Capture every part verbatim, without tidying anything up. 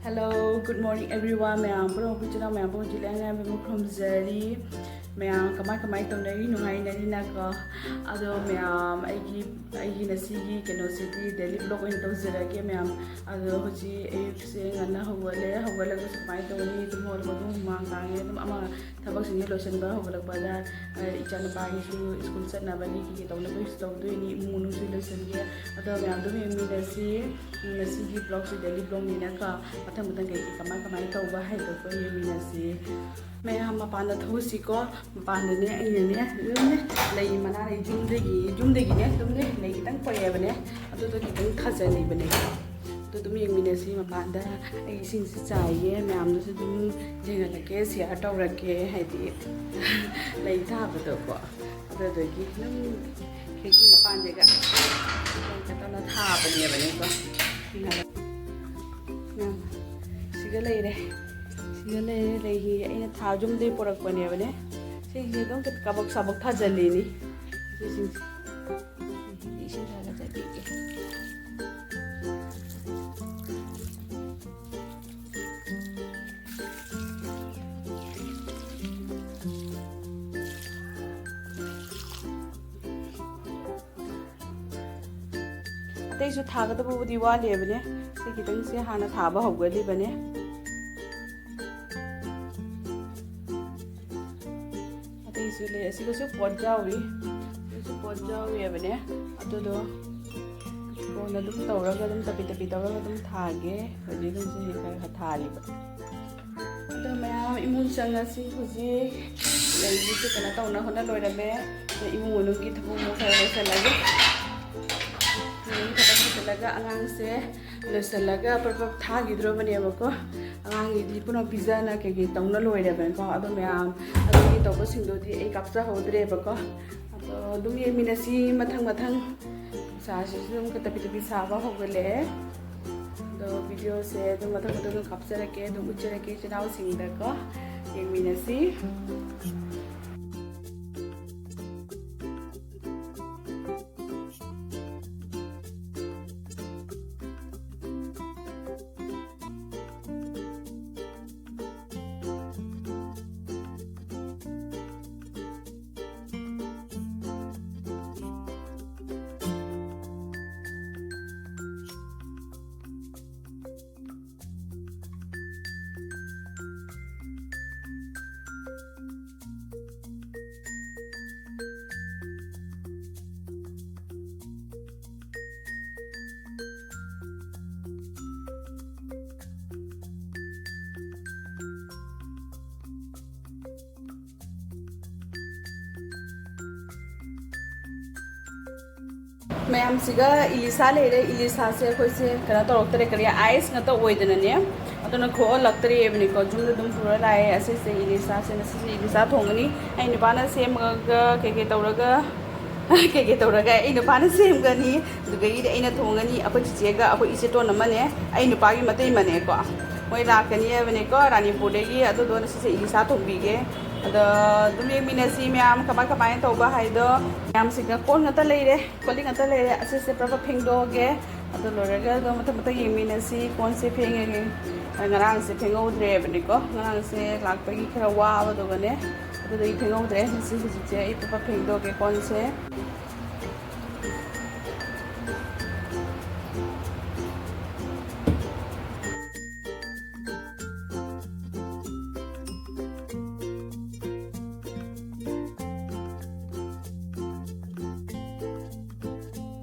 Hello, good morning everyone. ꯃꯌꯥꯝ ꯄꯨꯝꯅꯃꯛ, ꯏꯆꯤꯜ ꯏꯅꯥꯎ ꯃꯌꯥꯝ ꯄꯨꯝꯅꯃꯛ ꯍꯧꯖꯤꯛ ꯂꯩꯉꯥꯏ ꯑꯃ ꯈꯨꯔꯨꯝꯖꯔꯤ꯫ ꯃꯌꯥꯝ ꯀꯃꯥꯏ ꯀꯃꯥꯏ ꯇꯧꯅꯔꯤ? ꯅꯨꯡꯉꯥꯏꯅꯔꯤꯅꯀꯣ? ꯑꯗꯣ ꯃꯌꯥꯝ, ꯑꯩꯒꯤ ꯑꯩꯒꯤ ꯉꯁꯤꯒꯤ ꯀꯩꯅꯣꯁꯤꯗꯤ daily vlog ꯑꯣꯏꯅ ꯇꯧꯖꯔꯒꯦ ꯃꯌꯥꯝ꯫ ꯑꯗꯣ ꯍꯧꯖꯤꯛ ꯑꯌꯨꯛꯁꯦ ꯉꯟꯅ ꯍꯧꯒꯠꯂꯦ꯫ ꯍꯧꯒꯠꯂꯒꯁꯨ ꯀꯃꯥꯏꯅ ꯇꯧꯅꯤ? ꯑꯗꯨꯝ ꯍꯧꯒꯠꯂꯒ ꯑꯗꯨꯝ ꯍꯨꯃꯥꯡ ꯀꯥꯡꯉꯦ꯫ ꯑꯗꯨꯝ ꯑꯃ ꯊꯕꯛꯁꯤꯡꯁꯦ ꯂꯣꯏꯁꯤꯟꯕ ꯍꯧꯒꯠꯂꯛꯄꯗ, ꯑ, ꯏꯆꯥꯅꯨꯄꯥꯒꯤꯁꯨ ꯁ꯭ꯀꯨꯜ ꯆꯠꯅꯕꯒꯤ ꯀꯩꯀꯩ ꯇꯧꯅꯕꯒꯤꯁꯨ ꯇꯧꯗꯣꯏꯅꯤ꯫ ꯏꯃꯨꯡ ꯃꯅꯨꯡꯁꯨ ꯂꯣꯏꯁꯤꯟꯒꯦ꯫ ꯑꯗꯣ ꯃꯌꯥꯝ ꯑꯗꯨꯝ ꯌꯦꯡꯃꯤꯟꯅꯁꯤ꯫ ꯉꯁꯤꯒꯤ vlogꯁꯤ daily vlogꯅꯤꯅꯀꯣ, ꯃꯊꯪ ꯃꯊꯪ ꯀꯩꯀꯩ ꯀꯃꯥꯏ ꯀꯃꯥꯏ ꯇꯧꯕ ꯍꯥꯏꯕꯗꯣ ꯌꯦꯡꯃꯤꯟꯅꯁꯤ꯫ ꯃꯌꯥꯝ ꯃꯄꯥꯟꯗ ꯊꯣꯛꯎꯁꯤꯀꯣ꯫ ꯃꯄꯥꯟꯗꯅꯦ ꯑꯩꯅꯅꯦ ꯑꯗꯨꯝꯅꯦ ꯂꯩ ꯃꯅꯥ, ꯂꯩ ꯌꯨꯝꯗꯒꯤ, ꯌꯨꯝꯗꯒꯤꯅꯦ ꯑꯗꯨꯝꯅꯦ ꯂꯩ ꯈꯤꯇꯪ ꯄꯣꯔꯛꯑꯦꯕꯅꯦ꯫ ꯑꯗꯨꯗꯣ ꯈꯤꯇꯪ ꯊꯥꯖꯜꯂꯤꯕꯅꯦ꯫ ꯑꯗꯨ ꯑꯗꯨꯝ ꯌꯦꯡꯃꯤꯟꯅꯁꯤ꯫ ꯃꯄꯥꯟꯗ ꯑꯩ ꯏꯁꯤꯡꯁꯤ ꯆꯥꯏꯌꯦ, ꯃꯌꯥꯝꯗꯁꯨ ꯑꯗꯨꯝ ꯌꯦꯡꯍꯜꯂꯛꯀꯦ, share ꯇꯧꯔꯛꯀꯦ꯫ ꯍꯥꯏꯗꯤ ꯂꯩ ꯊꯥꯕꯗꯣꯀꯣ꯫ ꯑꯗꯨꯗꯒꯤ ꯑꯗꯨꯝ ꯈꯤꯔꯀꯤ ꯃꯄꯥꯟꯁꯤꯒ ꯀꯩꯅꯣ ꯇꯧꯅ ꯊꯥꯕꯅꯦꯕꯅꯦꯀꯣ꯫ ꯌꯥꯝ ꯁꯤꯒ ꯂꯩꯔꯦ꯫ ꯁꯤꯒ ꯂꯩꯔꯦ꯫ ꯂꯩꯒꯤ ꯑꯩꯅ ꯊꯥ ꯌꯨꯝꯗꯒꯤ ꯄꯨꯔꯛꯄꯅꯦꯕꯅꯦ꯫ ꯁꯤꯁꯦ ꯑꯗꯨꯝ ꯀꯕꯛ ꯁꯥꯕꯛ ꯊꯥꯖꯜꯂꯤꯅꯤ꯫ ꯁꯤꯁꯤꯡꯁꯦ꯫ ꯏꯁꯤꯡ ꯊꯥꯒꯠꯆꯕꯤꯒꯦ꯫ ꯑꯇꯩꯁꯨ ꯊꯥꯒꯗꯕꯕꯨꯗꯤ ꯋꯥꯠꯂꯤꯕꯅꯦ꯫ ꯁꯤ ꯈꯤꯇꯪꯁꯦ ꯍꯥꯟꯅ ꯊꯥꯕ ꯍꯧꯒꯗꯕꯅꯦ꯫ ꯑꯇꯩꯁꯨ ꯂꯩ꯫ ꯑꯁꯤꯒꯁꯨ ꯄꯣꯠ ꯌꯥꯎꯔꯤ꯫ ꯑꯁꯤꯒꯁꯨ ꯄꯣꯠ ꯌꯥꯎꯔꯤꯕꯅꯦ꯫ ꯑꯗꯨꯗꯣ ꯀꯣꯟꯅ ꯑꯗꯨꯝ ꯇꯧꯔꯒ ꯑꯗꯨꯝ ꯇꯄꯤ ꯇꯄꯤ ꯇꯧꯔꯒ ꯑꯗꯨꯝ ꯊꯥꯒꯦ꯫ ꯍꯧꯖꯤꯛ ꯑꯗꯨꯝ ꯁꯤ ꯈꯔ ꯈꯔ ꯊꯥꯔꯤꯕ꯫ ꯑꯗꯣ ꯃꯌꯥꯝ ꯏꯃꯨꯡ ꯆꯪꯉꯁꯤ꯫ ꯍꯧꯖꯤꯛ ꯂꯩꯁꯤꯁꯨ ꯀꯩꯅꯣ ꯇꯧꯅ ꯍꯣꯠꯅ ꯂꯣꯏꯔꯝꯃꯦ꯫ ꯑꯗꯣ ꯏꯃꯨꯡ ꯃꯅꯨꯡꯒꯤ ꯊꯕꯛ ꯑꯃꯨꯛ ꯈꯔ ꯂꯣꯏꯁꯤꯜꯂꯒꯦ꯫ ꯏꯃꯨꯡꯒꯤ ꯊꯕꯛ ꯂꯣꯏꯁꯤꯜꯂꯒ ꯑꯉꯥꯡꯁꯦ ꯂꯣꯏꯁꯤꯜꯂꯒ ꯄ꯭ꯔꯞ ꯄ꯭ꯔꯞ ꯊꯥꯈꯤꯗ꯭ꯔꯣꯕꯅꯦꯕꯀꯣ꯫ ꯑꯉꯥꯡꯒꯤꯗꯤ ꯄꯨꯅ ꯄꯤꯖꯅ ꯀꯩꯀꯩ ꯇꯧꯅ ꯂꯣꯏꯔꯦꯕꯅꯀꯣ꯫ ꯑꯗꯣ ꯃꯌꯥꯝ ꯑꯗꯨꯒꯤ ꯇꯧꯕꯁꯤꯡꯗꯨꯗꯤ ꯑꯩ ꯀꯥꯞꯆꯍꯧꯗ꯭ꯔꯦꯕꯀꯣ꯫ ꯑꯗꯣ ꯑꯗꯨꯝ ꯌꯦꯡꯃꯤꯟꯅꯁꯤ ꯃꯊꯪ ꯃꯊꯪ꯫ ꯅꯨꯡꯁꯥꯁꯤꯁꯨ ꯑꯗꯨꯝ ꯇꯄꯤ ꯇꯄꯤ ꯁꯥꯕ ꯍꯧꯒꯠꯂꯛꯑꯦ꯫ ꯑꯗꯣ videoꯁꯦ ꯑꯗꯨꯝ ꯃꯊꯪ ꯃꯊꯪ ꯑꯗꯨꯝ ꯀꯥꯞꯆꯔꯛꯀꯦ, ꯑꯗꯨꯝ ꯎꯠꯆꯔꯛꯀꯦ ꯏꯆꯤꯟ ꯏꯅꯥꯎꯁꯤꯡꯗꯀꯣ꯫ ꯌꯦꯡꯃꯤꯟꯅꯁꯤ꯫ ꯃꯌꯥꯝꯁꯤꯒ ꯏꯂꯤꯁꯥ ꯂꯩꯔꯦ꯫ ꯏꯂꯤꯁꯥꯁꯦ ꯑꯩꯈꯣꯏꯁꯦ ꯀꯩꯅꯣ ꯇꯧꯔꯛꯇꯔꯦ, ꯀꯔꯤ, ꯑꯥꯏꯁ ꯉꯥꯛꯇ ꯑꯣꯏꯗꯅꯅꯦ, ꯑꯗꯨꯅ ꯈꯣꯛꯍꯜꯂꯛꯇ꯭ꯔꯦꯕꯅꯤꯀꯣ, ꯌꯨꯝꯗ ꯑꯗꯨꯝ ꯄꯨꯔ ꯂꯥꯛꯑꯦ꯫ ꯑꯁꯤꯁꯦ ꯏꯂꯤꯁꯥꯁꯦ, ꯉꯁꯤꯁꯦ ꯏꯂꯤꯁꯥ ꯊꯣꯡꯒꯅꯤ꯫ ꯑꯩ ꯅꯨꯄꯥꯅ ꯁꯦꯝꯃꯒ ꯀꯩꯀꯩ ꯇꯧꯔꯒ ꯀꯩꯀꯩ ꯇꯧꯔꯒ ꯑꯩ ꯅꯨꯄꯥꯅ ꯁꯦꯝꯒꯅꯤ꯫ ꯑꯗꯨꯗꯒꯤꯗꯤ ꯑꯩꯅ ꯊꯣꯡꯒꯅꯤ꯫ ꯑꯩꯈꯣꯏ ꯆꯤꯆꯦꯒ ꯑꯩꯈꯣꯏ ꯏꯆꯦꯇꯣꯟ ꯑꯃꯅꯦ, ꯑꯩ ꯅꯨꯄꯥꯒꯤ ꯃꯇꯩꯃꯅꯦꯀꯣ꯫ ꯃꯣꯏ ꯂꯥꯛꯀꯅꯤ ꯍꯥꯏꯕꯅꯦꯀꯣ ꯔꯥꯅꯤꯄꯨꯔꯗꯒꯤ꯫ ꯑꯗꯨꯗꯣ ꯉꯁꯤꯁꯦ ꯏꯂꯤꯁꯥ ꯊꯣꯡꯕꯤꯒꯦ꯫ ꯑꯗꯣ ꯑꯗꯨꯝ ꯌꯦꯡꯃꯤꯟꯅꯁꯤ ꯃꯌꯥꯝ, ꯀꯃꯥꯏ ꯀꯃꯥꯏꯅ ꯇꯧꯕ ꯍꯥꯏꯗꯣ꯫ ꯃꯌꯥꯝꯁꯤꯒ ꯀꯣꯟ ꯉꯥꯛꯇ ꯂꯩꯔꯦ, ꯀꯣꯜꯂꯤꯛ ꯉꯥꯛꯇ ꯂꯩꯔꯦ꯫ ꯑꯁꯤꯁꯦ ꯄ꯭ꯔꯞ ꯄ꯭ꯔꯞ ꯐꯦꯡꯗꯣꯛꯑꯒꯦ꯫ ꯑꯗꯨ ꯂꯣꯏꯔꯒ ꯑꯗꯨꯝ ꯃꯊꯪ ꯃꯊꯪ ꯌꯦꯡꯃꯤꯟꯅꯁꯤ꯫ ꯀꯣꯟꯁꯦ ꯐꯦꯡꯉꯒꯦ꯫ ꯉꯔꯥꯡꯁꯦ ꯐꯦꯡꯍꯧꯗ꯭ꯔꯦꯕꯅꯤꯀꯣ, ꯉꯔꯥꯡꯁꯦ ꯂꯥꯛꯄꯒꯤ ꯈꯔ ꯋꯥꯕꯗꯨꯒꯅꯦ꯫ ꯑꯗꯨꯗꯒꯤ ꯐꯦꯡꯍꯧꯗ꯭ꯔꯦ꯫ ꯉꯁꯤ ꯍꯧꯖꯤꯛꯁꯦ ꯑꯩ ꯄ꯭ꯔꯞ ꯄ꯭ꯔꯞ ꯐꯦꯡꯗꯣꯛꯑꯒꯦ ꯀꯣꯟꯁꯦ꯫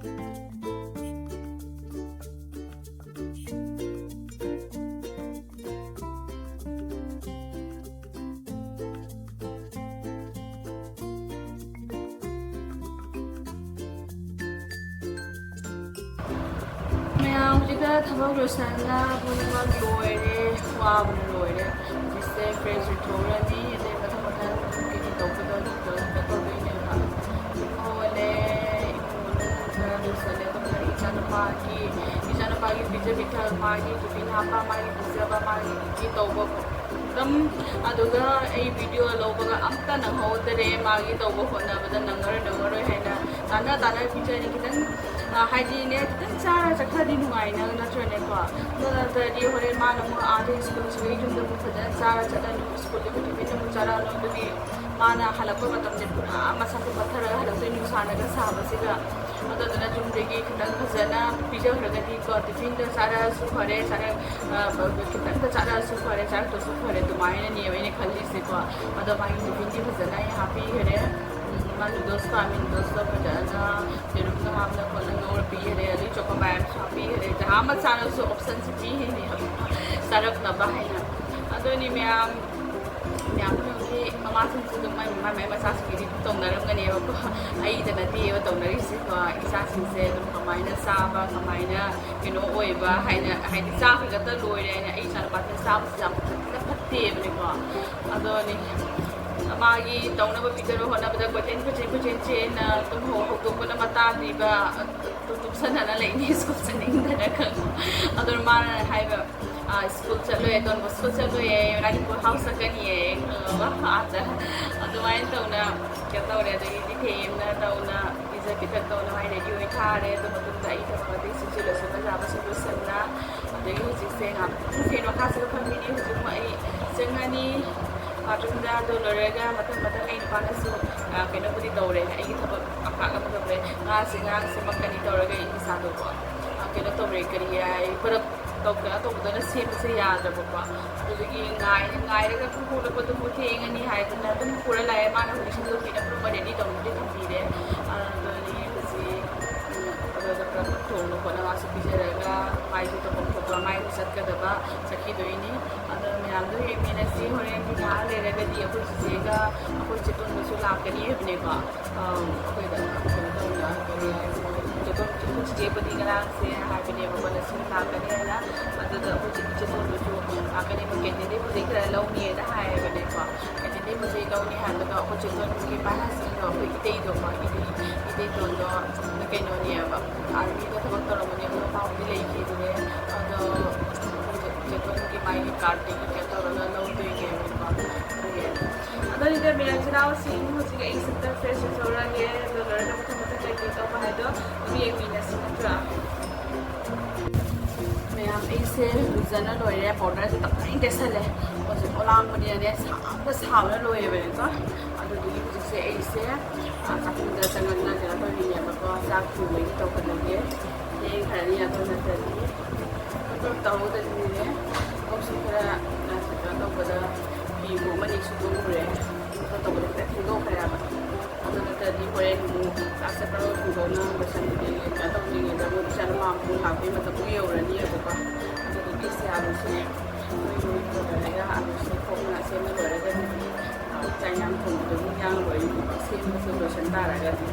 ꯃꯌꯥꯝ ꯍꯧꯖꯤꯛꯇ ꯊꯕꯛ ꯂꯣꯏꯁꯟꯅ ꯄꯨꯝꯅꯃꯛ ꯂꯣꯏꯔꯦ, ꯋꯥꯕꯅ ꯂꯣꯏꯔꯦ꯫ ꯍꯧꯖꯤꯛꯁꯦ ꯐ꯭ꯔꯦꯁ ꯑꯣꯏꯊꯣꯛꯎꯔꯅꯤ, ꯑꯗꯩ ꯃꯊꯪ ꯃꯊꯪ ꯀꯩꯀꯩ ꯇꯧꯒꯗꯕ ꯇꯧꯗꯣꯏꯅꯦꯕ꯫ ꯏꯃꯨꯡ ꯃꯣꯠꯂꯦ, ꯏꯃꯨꯡ ꯃꯅꯨꯡ ꯈꯔ ꯂꯣꯏꯁꯜꯂꯦ, ꯑꯗꯨꯒ ꯏꯆꯥꯅꯨꯄꯥꯒꯤ, ꯏꯆꯥꯅꯨꯄꯥꯒꯤ ꯄꯤꯖ ꯄꯤꯊꯛ, ꯃꯥꯒꯤ ꯇꯤꯐꯤꯟ ꯍꯥꯞꯄ, ꯃꯥꯒꯤ ꯄꯤꯖꯕ, ꯃꯥꯒꯤ ꯇꯧꯕ ꯑꯗꯨꯝ꯫ ꯑꯗꯨꯒ ꯑꯩ ꯚꯤꯗꯤꯑꯣ ꯂꯧꯕꯒ ꯑꯝꯇ ꯅꯪꯍꯧꯗꯔꯦ꯫ ꯃꯥꯒꯤ ꯇꯧꯕ ꯍꯣꯠꯅꯕꯗ ꯅꯪꯉꯔꯣꯏ ꯅꯪꯉꯔꯣꯏ ꯍꯥꯏꯅ ꯇꯥꯟꯅ ꯇꯥꯟꯅ ꯄꯤꯖꯔꯦ꯫ ꯈꯤꯇꯪ, ꯑ, ꯍꯥꯏꯗꯤꯅꯦ, ꯈꯤꯇꯪ ꯆꯥꯔ ꯆꯠꯈ꯭ꯔꯗꯤ ꯅꯨꯡꯉꯥꯏꯅ ꯅꯠꯇ꯭ꯔꯅꯦꯀꯣ? ꯑꯗꯨ ꯅꯠꯇ꯭ꯔꯗꯤ ꯍꯣꯔꯦꯟ ꯃꯥꯅ ꯑꯃꯨꯛ ꯑꯥꯗ ꯁ꯭ꯀꯨꯜꯁꯤꯗ ꯌꯨꯝꯗ ꯑꯃꯨꯛ ꯐꯖꯅ ꯆꯥꯔ ꯆꯠꯂꯅꯤ, ꯁ꯭ꯀꯨꯜꯗ ꯑꯃꯨꯛ ꯇꯤꯐꯤꯟ ꯑꯃꯨꯛ ꯆꯥꯔꯛꯑꯅꯤ꯫ ꯑꯗꯨꯗꯤ ꯃꯥꯅ ꯍꯜꯂꯛꯄ ꯃꯇꯝꯗ ꯄꯨꯔꯥ ꯃꯁꯥꯁꯦ ꯄꯠꯊꯔꯒ ꯍꯜꯂꯛꯇꯣꯏ, ꯅꯨꯡꯁꯥꯅꯒ ꯁꯥꯕꯁꯤꯒ꯫ ꯑꯗꯨꯗꯨꯅ ꯌꯨꯝꯗꯒꯤ ꯈꯤꯇꯪ ꯐꯖꯅ ꯄꯤꯖꯈ꯭ꯔꯒꯗꯤꯀꯣ, ꯇꯤꯐꯤꯟꯗ ꯆꯥꯔꯛꯑꯁꯨ ꯐꯔꯦ, ꯆꯥꯔꯛ-, ꯑ, ꯈꯤꯇꯪꯗ ꯆꯥꯔꯛꯑꯁꯨ ꯐꯔꯦ, ꯆꯥꯔꯛꯇ꯭ꯔꯁꯨ ꯐꯔꯦ, ꯑꯗꯨꯃꯥꯏꯅꯅꯦꯕ ꯑꯩꯅ ꯈꯜꯂꯤꯁꯦꯀꯣ꯫ ꯑꯗꯣ ꯃꯥꯒꯤ ꯇꯤꯐꯤꯟꯗꯤ ꯐꯖꯅ ꯑꯩ ꯍꯥꯞꯄꯤꯈꯔꯦ꯫ ꯎꯝ, ꯃꯥ ꯅꯨꯗꯜꯁ ꯄꯥꯝꯃꯤ, ꯅꯨꯗꯜꯁꯇꯣ ꯐꯖꯅ ꯌꯦꯔꯨꯝꯒ ꯍꯥꯞꯅ ꯈꯣꯠꯅ ꯉꯧꯔ ꯄꯤꯈꯔꯦ, ꯑꯗꯩ ꯆꯣꯀꯣ ꯄꯥꯏ ꯑꯃꯁꯨ ꯍꯥꯞꯄꯤꯈꯔꯦ꯫ ꯖꯍꯥ ꯃꯆꯥꯅꯁꯨ ꯑꯣꯞꯁꯟꯁꯦ ꯄꯤꯔꯤꯅꯦꯕ, ꯆꯥꯔꯛꯅꯕ ꯍꯥꯏꯅ꯫ ꯑꯗꯨꯅꯤ ꯃꯌꯥꯝ, ꯃꯌꯥꯝ ꯃꯃꯥꯁꯤꯡꯁꯨ ꯑꯗꯨꯝ ꯃꯥꯏ ꯃꯥꯏ ꯃꯥꯏ ꯃꯆꯥꯁꯤꯡꯒꯤꯗꯤ ꯑꯗꯨꯝ ꯇꯧꯅꯔꯝꯒꯅꯦꯕꯀꯣ꯫ ꯑꯩꯗ ꯅꯠꯇꯦꯕ ꯇꯧꯅꯔꯤꯁꯦꯀꯣ꯫ ꯏꯆꯥꯁꯤꯡꯁꯦ ꯑꯗꯨꯝ ꯀꯃꯥꯏꯅ ꯆꯥꯕ, ꯀꯃꯥꯏꯅ ꯀꯩꯅꯣ ꯑꯣꯏꯕ ꯍꯥꯏꯅ, ꯍꯥꯏꯗꯤ ꯆꯥꯈ꯭ꯔꯒꯇ ꯂꯣꯏꯔꯦ ꯍꯥꯏꯅ꯫ ꯑꯩ ꯏꯆꯥꯅꯨꯄꯥꯁꯤꯅ ꯆꯥꯕꯁꯤ ꯌꯥꯝ ꯐꯖꯅ ꯐꯠꯇꯦꯕꯅꯦꯀꯣ꯫ ꯑꯗꯣꯅꯤ ꯃꯥꯒꯤ ꯇꯧꯅꯕ ꯄꯤꯖꯅꯕ ꯍꯣꯠꯅꯕꯗ ꯀꯣꯏꯆꯦꯟ ꯀꯣꯏꯆꯦꯟ ꯀꯣꯏꯆꯦꯟ ꯆꯦꯟꯅ ꯑꯗꯨꯝ ꯍꯧ-, ꯍꯧꯗꯣꯛꯄꯅ ꯃꯇꯥ ꯄꯤꯕ, ꯇꯨ-, ꯇꯨꯞꯁꯟꯅꯅ ꯂꯩꯅꯤ ꯁ꯭ꯀꯨꯜ ꯆꯠꯅꯤꯡꯗꯅ ꯈꯪꯉꯣ꯫ ꯑꯗꯨꯅ ꯃꯥꯅ ꯍꯥꯏꯕ, "ꯑꯥ, ꯁ꯭ꯀꯨꯜ ꯆꯠꯂꯣꯏ, ꯗꯣꯟ ꯕꯣꯁꯀꯣ ꯆꯠꯂꯣꯏꯌꯦ, ꯃꯅꯤꯄꯨꯔ ꯍꯥꯎꯁ ꯆꯠꯀꯅꯤꯌꯦ" ꯈꯪꯉꯕ? ꯑꯥꯗ ꯑꯗꯨꯃꯥꯏꯅ ꯇꯧꯅ ꯀꯩꯅꯣ ꯇꯧꯔꯦ꯫ ꯑꯗꯒꯤꯗꯤ ꯊꯦꯝꯅ ꯇꯧꯅ ꯄꯤꯖ ꯄꯤꯊꯛ ꯇꯧꯅ ꯃꯥꯏ ꯔꯦꯗꯤ ꯑꯣꯏ ꯊꯥꯔꯦ꯫ ꯑꯗꯨ ꯃꯇꯨꯡꯗ ꯑꯩ ꯊꯕꯛ ꯑꯇꯩꯁꯤꯡꯁꯦ ꯂꯣꯏꯁꯤꯟꯕ ꯌꯥꯕꯁꯤꯡ ꯂꯣꯏꯁꯤꯟꯅ, ꯑꯗꯒꯤ ꯍꯧꯖꯤꯛꯁꯦ ꯉꯥꯏꯍꯥꯛꯇꯪ ꯐꯦꯟ ꯃꯈꯥꯁꯤꯗ ꯐꯝꯃꯤꯅꯤ꯫ ꯍꯧꯖꯤꯛ ꯑꯃꯨꯛ ꯑꯩ ꯆꯪꯉꯅꯤ ꯕꯥꯠꯔꯨꯝꯗ꯫ ꯑꯗꯨ ꯂꯣꯏꯔꯒ ꯃꯊꯪ ꯃꯊꯪ ꯑꯩ ꯅꯨꯄꯥꯅꯁꯨ, ꯑ, ꯀꯩꯅꯣꯕꯨꯗꯤ ꯇꯧꯔꯦ, ꯑꯩꯒꯤ ꯊꯕꯛ ꯑꯄꯥꯛ ꯑꯃ ꯇꯧꯔꯦ꯫ ꯉꯥꯁꯦ ꯉꯔꯥꯡ ꯁꯦꯝꯃꯛꯀꯅꯤ ꯇꯧꯔꯒ ꯑꯩ ꯏꯁꯥꯗꯣꯀꯣ, ꯑ, ꯀꯩꯅꯣ ꯇꯧꯔꯦ, ꯀꯔꯤ ꯍꯥꯏ, ꯄꯨꯂꯞ ꯇꯧ-, ꯀꯩꯅꯣ ꯇꯧꯕꯗꯅ ꯁꯦꯝꯕꯁꯦ ꯌꯥꯗ꯭ꯔꯕꯀꯣ꯫ ꯑꯗꯨꯗꯒꯤ ꯉꯥꯏ-, ꯉꯥꯏꯔꯒ ꯄꯨꯡ ꯍꯧꯒꯠꯂꯛꯄꯗꯨꯕꯨ ꯊꯦꯡꯉꯅꯤ ꯍꯥꯏꯗꯅ ꯑꯗꯨꯝ ꯄꯨꯔ ꯂꯥꯛꯑꯦ꯫ ꯃꯥꯅ ꯍꯧꯖꯤꯛ ꯁꯤꯡꯖꯨ ꯄꯤꯅꯕ ꯔꯦꯗꯤ ꯇꯧꯕꯗꯤ ꯊꯝꯕꯤꯔꯦ꯫ ꯑꯗꯨꯗꯒꯤ ꯍꯧꯖꯤꯛ, ꯎꯝ, ꯑꯗꯨꯗ ꯄꯨꯂꯞ ꯊꯣꯡꯅ ꯈꯣꯠꯅ ꯃꯥꯁꯨ ꯄꯤꯖꯔꯒ ꯃꯥꯏꯁꯨ ꯇꯧꯐꯝ ꯊꯣꯛꯄ ꯃꯥꯏꯁꯨ ꯆꯠꯀꯗꯕ ꯆꯠꯈꯤꯗꯣꯏꯅꯤ꯫ ꯑꯗꯣ ꯃꯌꯥꯝꯗꯣ ꯌꯦꯡꯃꯤꯟꯅꯁꯤ꯫ ꯍꯣꯔꯦꯟꯗꯤ ꯉꯥꯏꯍꯥꯛ ꯂꯩꯔꯒꯗꯤ ꯑꯩꯈꯣꯏ ꯆꯤꯆꯦꯒ ꯑꯩꯈꯣꯏ ꯆꯦꯇꯣꯟꯕꯁꯨ ꯂꯥꯛꯀꯅꯤ ꯍꯥꯏꯕꯅꯦꯀꯣ꯫ ꯑꯝ, ꯑꯩꯈꯣꯏꯗ ꯀꯩꯅꯣ ꯇꯧꯅ, ꯀꯔꯤ, ꯆꯦꯇꯣꯟ, ꯆꯤꯆꯦꯕꯨꯗꯤ ꯉꯔꯥꯡꯁꯦ ꯍꯥꯏꯕꯅꯦꯕꯀꯣ, ꯂꯛꯁꯃꯤ ꯂꯥꯛꯀꯅꯤ ꯍꯥꯏꯅ꯫ ꯑꯗꯨꯗ ꯑꯩꯈꯣꯏ ꯆꯦ-, ꯆꯦꯇꯣꯟꯗꯨꯁꯨ ꯂꯥꯛꯀꯅꯤ, ꯃꯣꯏ ꯀꯦꯟꯗꯤꯗꯦꯠꯄꯨꯗꯤ ꯈꯔ ꯂꯧꯅꯤꯅ ꯍꯥꯏꯌꯦꯕꯅꯦꯀꯣ꯫ ꯀꯦꯟꯗꯤꯗꯦꯠꯄꯨꯗꯤ ꯂꯧꯅꯤ ꯍꯥꯏꯕꯗꯣ ꯑꯩꯈꯣꯏ ꯆꯦꯇꯣꯟꯒꯤ ꯃꯥꯏ ꯍꯁꯕꯦꯟꯗꯣ, ꯑꯩꯈꯣꯏ ꯏꯇꯩꯗꯣꯀꯣ, ꯏꯇꯩ, ꯏꯇꯩꯇꯣꯟꯗꯣ ꯀꯩꯅꯣꯅꯦꯕ, ꯑꯥꯔꯃꯤꯗ ꯊꯕꯛ ꯇꯧꯔꯝꯕꯅꯦ, ꯑꯗꯣ ꯃꯄꯥꯕꯨꯗꯤ ꯂꯩꯈꯤꯗ꯭ꯔꯦ꯫ ꯑꯗꯣ ꯑꯩꯈꯣꯏ ꯆꯦꯇꯣꯟꯒꯤ ꯃꯥꯒꯤ ꯀꯥꯔꯠꯇꯒꯤ ꯀꯩꯅꯣ ꯇꯧꯔꯒ ꯂꯧꯗꯣꯏꯅꯦꯕꯀꯣ꯫ ꯑꯗꯨꯒꯤ ꯑꯗꯣ ꯏꯆꯤꯟ ꯏꯅꯥꯎꯁꯤꯡ, ꯍꯧꯖꯤꯛ ꯑꯩ ꯁꯤꯗ ꯐ꯭ꯔꯦꯁ ꯑꯞ ꯇꯧꯔꯛꯑꯒꯦ꯫ ꯑꯗꯣ ꯂꯣꯏꯔꯒ ꯃꯊꯪ ꯃꯊꯪ ꯀꯩ ꯀꯩ ꯇꯧꯕ ꯍꯥꯏꯗꯣ ꯑꯗꯨꯝ ꯌꯦꯡꯃꯤꯟꯅꯁꯤ ꯅꯠꯇ꯭ꯔꯥ? ꯃꯌꯥꯝ, ꯑꯩꯁꯦ ꯂꯨꯖꯅ ꯂꯣꯏꯔꯦ, ꯄꯥꯎꯗꯔꯁꯦ ꯇꯞꯇꯥꯏ ꯇꯩꯁꯜꯂꯦ꯫ ꯍꯧꯖꯤꯛ ꯑꯣꯂꯥꯡꯕꯅꯤꯅꯅꯦ, ꯁꯥꯕꯗ ꯁꯥꯕꯅ ꯂꯣꯏꯔꯦꯕꯀꯣ꯫ ꯑꯗꯨꯗꯨꯒꯤ ꯍꯧꯖꯤꯛꯁꯦ ꯑꯩꯁꯦ, ꯑ, ꯆꯥꯛꯈꯨꯝꯗ ꯆꯪꯉꯒ ꯀꯩꯅꯣ ꯇꯧꯔꯤꯅꯦꯕꯀꯣ, ꯆꯥꯛ ꯊꯣꯡꯕꯒꯤ ꯇꯧꯈꯠꯂꯒꯦ꯫ ꯊꯦꯡꯈ꯭ꯔꯅꯤ ꯑꯗꯨ ꯅꯠꯇ꯭ꯔꯗꯤ꯫ ꯇꯧꯔꯒꯗꯤꯅꯦ, ꯊꯕꯛꯁꯨ ꯈꯔ, ꯑ, ꯀꯩꯅꯣ ꯇꯧꯕꯗ ꯐꯤꯕꯨ ꯑꯃꯅꯤ ꯁꯨꯗꯣꯛꯎꯔꯦ꯫ ꯀꯩꯅꯣ ꯇꯧꯕꯗ ꯈꯤꯇꯪ ꯊꯦꯡꯗꯣꯛꯈ꯭ꯔꯦꯕ꯫ ꯑꯗꯨ ꯅꯠꯇ꯭ꯔꯗꯤ ꯍꯣꯔꯦꯟ ꯑꯃꯨꯛ ꯆꯥꯛ ꯆꯠꯄ ꯍꯧꯗꯣꯛꯅ ꯂꯣꯏꯁꯟꯗ꯭ꯔꯤꯉꯩ, ꯀꯩꯅꯣ ꯇꯧꯗ꯭ꯔꯤꯉꯩꯗ ꯃꯣꯏ ꯏꯆꯥ ꯅꯨꯄꯥ ꯑꯃꯨꯛ ꯂꯥꯛꯄꯒꯤ ꯃꯇꯝ ꯑꯃꯨꯛ ꯌꯧꯔꯅꯤꯕꯀꯣ꯫ ꯑꯗꯨꯗꯨꯒꯤ ꯁꯤ ꯑꯂꯨꯁꯦ ꯃꯣꯏ ꯃꯣꯏ ꯇꯧꯅꯔꯒ ꯑꯂꯨꯁꯦ ꯈꯣꯛꯅ ꯁꯦꯝꯕ ꯂꯣꯏꯔꯒꯗꯤ ꯆꯥꯛ ꯏꯟꯖꯥꯡ ꯊꯣꯡꯕꯗꯨꯕꯨ ꯏꯟꯖꯥꯡ ꯂꯣꯏ ꯁꯦꯝꯕꯁꯨ ꯂꯣꯏꯁꯟ ꯇꯥꯔꯒꯗꯤ꯫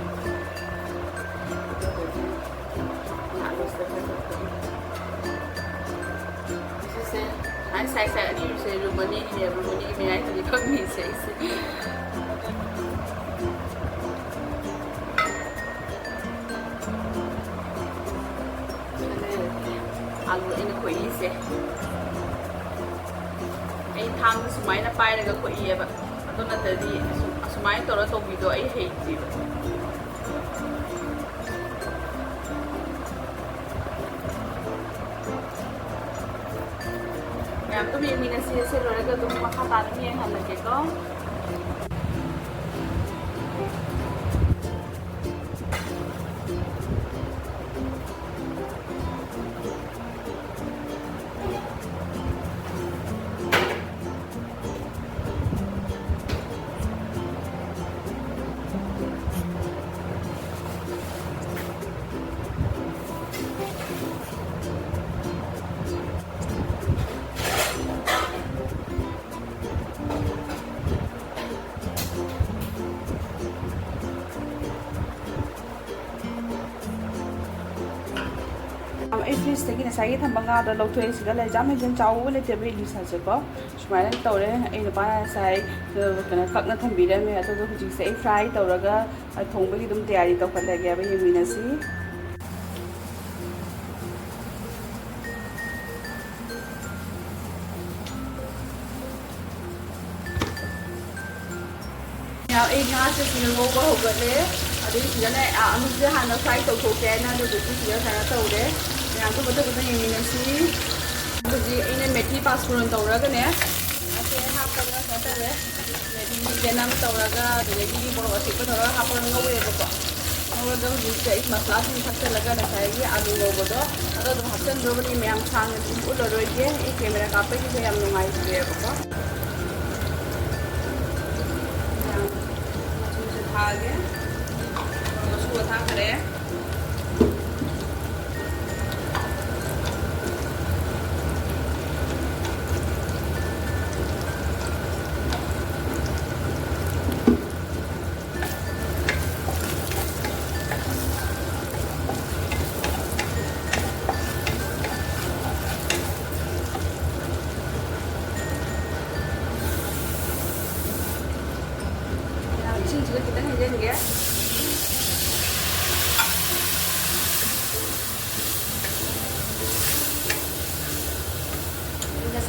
ꯑꯗꯨꯗꯨꯒꯤ ꯉꯥꯏꯍꯥꯛ ꯂꯣꯏꯁꯜꯂꯒ ꯁꯤꯁꯦ ꯑꯩ ꯁꯥꯏ ꯁꯥꯏ ꯑꯅꯤꯁꯦ ꯔꯨꯝ ꯑꯅꯤꯅꯦꯕ, ꯔꯨꯝ ꯑꯅꯤꯒꯤ ꯃꯌꯥꯏꯁꯤꯗꯤ ꯐꯝꯃꯤꯁꯦ ꯑꯩꯁꯦ꯫ ꯑꯥꯂꯨ ꯑꯩꯅ ꯈꯣꯏꯏꯁꯦ꯫ ꯑꯩ ꯊꯥꯡꯗ ꯁꯨꯃꯥꯏꯅ ꯄꯥꯏꯔꯒ ꯈꯣꯏꯏꯑꯕ꯫ ꯑꯗꯨ ꯅꯠꯇ꯭ꯔꯗꯤ ꯑꯁꯨ-, ꯑꯁꯨꯃꯥꯏꯅ ꯇꯧꯔ ꯇꯧꯕꯤꯗꯣ ꯑꯩ ꯍꯩꯇꯦꯕ꯫ ꯃꯌꯥꯝ ꯑꯗꯨꯝ ꯌꯦꯡꯃꯤꯟꯅꯁꯤ꯫ ꯑꯁꯤ ꯂꯣꯏꯔꯒ ꯑꯗꯨꯝ ꯃꯈꯥ ꯇꯥꯅ ꯑꯗꯨꯝ ꯌꯦꯡꯍꯜꯂꯛꯀꯦꯀꯣ꯫ ꯑꯩ ꯐ꯭ꯔꯤꯖꯇꯒꯤ ꯉꯁꯥꯏꯒꯤ ꯊꯝꯕ ꯉꯥꯗꯣ ꯂꯧꯊꯣꯛꯑꯦ꯫ ꯁꯤꯗ ꯂꯩ, ꯌꯥꯝ ꯍꯦꯟꯅ ꯆꯥꯎꯕ ꯂꯩꯇꯦꯕ ꯏꯂꯤꯁꯥꯁꯦꯀꯣ꯫ ꯁꯨꯃꯥꯏꯅ ꯇꯧꯔꯦ꯫ ꯑꯩ ꯅꯨꯄꯥꯅ ꯉꯁꯥꯏ, ꯑ, ꯀꯩꯅꯣ, ꯀꯛꯅ ꯊꯝꯕꯤꯔꯝꯃꯦ꯫ ꯑꯗꯨꯒ ꯍꯧꯖꯤꯛꯁꯦ ꯑꯩ ꯐ꯭ꯔꯥꯏ ꯇꯧꯔꯒ, ꯑ, ꯊꯣꯡꯕꯒꯤ ꯑꯗꯨꯝ ꯇꯌꯥꯔꯤ ꯇꯧꯈꯠꯂꯒꯦꯕ, ꯌꯦꯡꯃꯤꯟꯅꯁꯤ꯫ ꯑꯩ ꯉꯥꯁꯦ ꯁꯤꯗ ꯉꯧꯕ ꯍꯧꯒꯠꯂꯦ꯫ ꯑꯗꯨꯒꯤ ꯁꯤꯗꯅꯦ, ꯑ, ꯑꯂꯨꯁꯦ ꯍꯥꯟꯅ ꯐ꯭ꯔꯥꯏ ꯇꯧꯊꯣꯛꯀꯦ ꯍꯥꯏꯅ ꯑꯗꯨꯗꯨꯒꯤ ꯁꯤꯗ ꯁꯨꯃꯥꯏꯅ ꯇꯧꯔꯦ꯫ ꯃꯌꯥꯝꯗꯨ ꯃꯊꯪ ꯃꯊꯪ ꯌꯦꯡꯃꯤꯟꯅꯁꯤ꯫ ꯍꯧꯖꯤꯛ ꯑꯩꯅ ꯃꯦꯊꯤ ꯄꯥꯁꯄꯨꯔꯟ ꯇꯧꯔꯒꯅꯦ, ꯃꯁꯦ ꯍꯥꯞꯄꯒ ꯁꯨꯃꯥꯏꯅ ꯇꯧꯔꯦ꯫ ꯃꯦꯊꯤ ꯆꯦꯅꯝ ꯇꯧꯔꯒ, ꯑꯗꯨꯗꯒꯤꯗꯤ ꯃꯣꯔꯣꯛ ꯑꯇꯦꯛꯄ ꯇꯧꯔꯒ ꯍꯥꯞꯄꯒ ꯉꯧꯔꯦꯕꯀꯣ꯫ ꯉꯧꯔꯒ ꯍꯧꯖꯤꯛꯁꯦ ꯑꯩ ꯃꯁꯂꯥꯁꯤꯡ ꯊꯥꯛꯆꯜꯂꯒ ꯉꯁꯥꯏꯒꯤ ꯑꯥꯂꯨ ꯉꯧꯕꯗꯣ ꯑꯗꯣ ꯑꯗꯨꯝ ꯍꯥꯞꯆꯤꯟꯗ꯭ꯔꯣꯕꯅꯤ꯫ ꯃꯌꯥꯝ ꯁꯥꯡꯅ ꯑꯗꯨꯝ ꯎꯠꯂꯔꯣꯏꯒꯦ, ꯑꯩ ꯀꯦꯃꯦꯔꯥ ꯀꯥꯞꯄꯒꯤꯁꯦ ꯌꯥꯝ ꯅꯨꯡꯉꯥꯏꯇ꯭ꯔꯦꯕꯀꯣ꯫ ꯃꯆꯨꯁꯦ ꯊꯥꯛꯑꯒꯦ꯫ ꯃꯆꯨꯒ ꯊꯥꯛꯈꯔꯦ꯫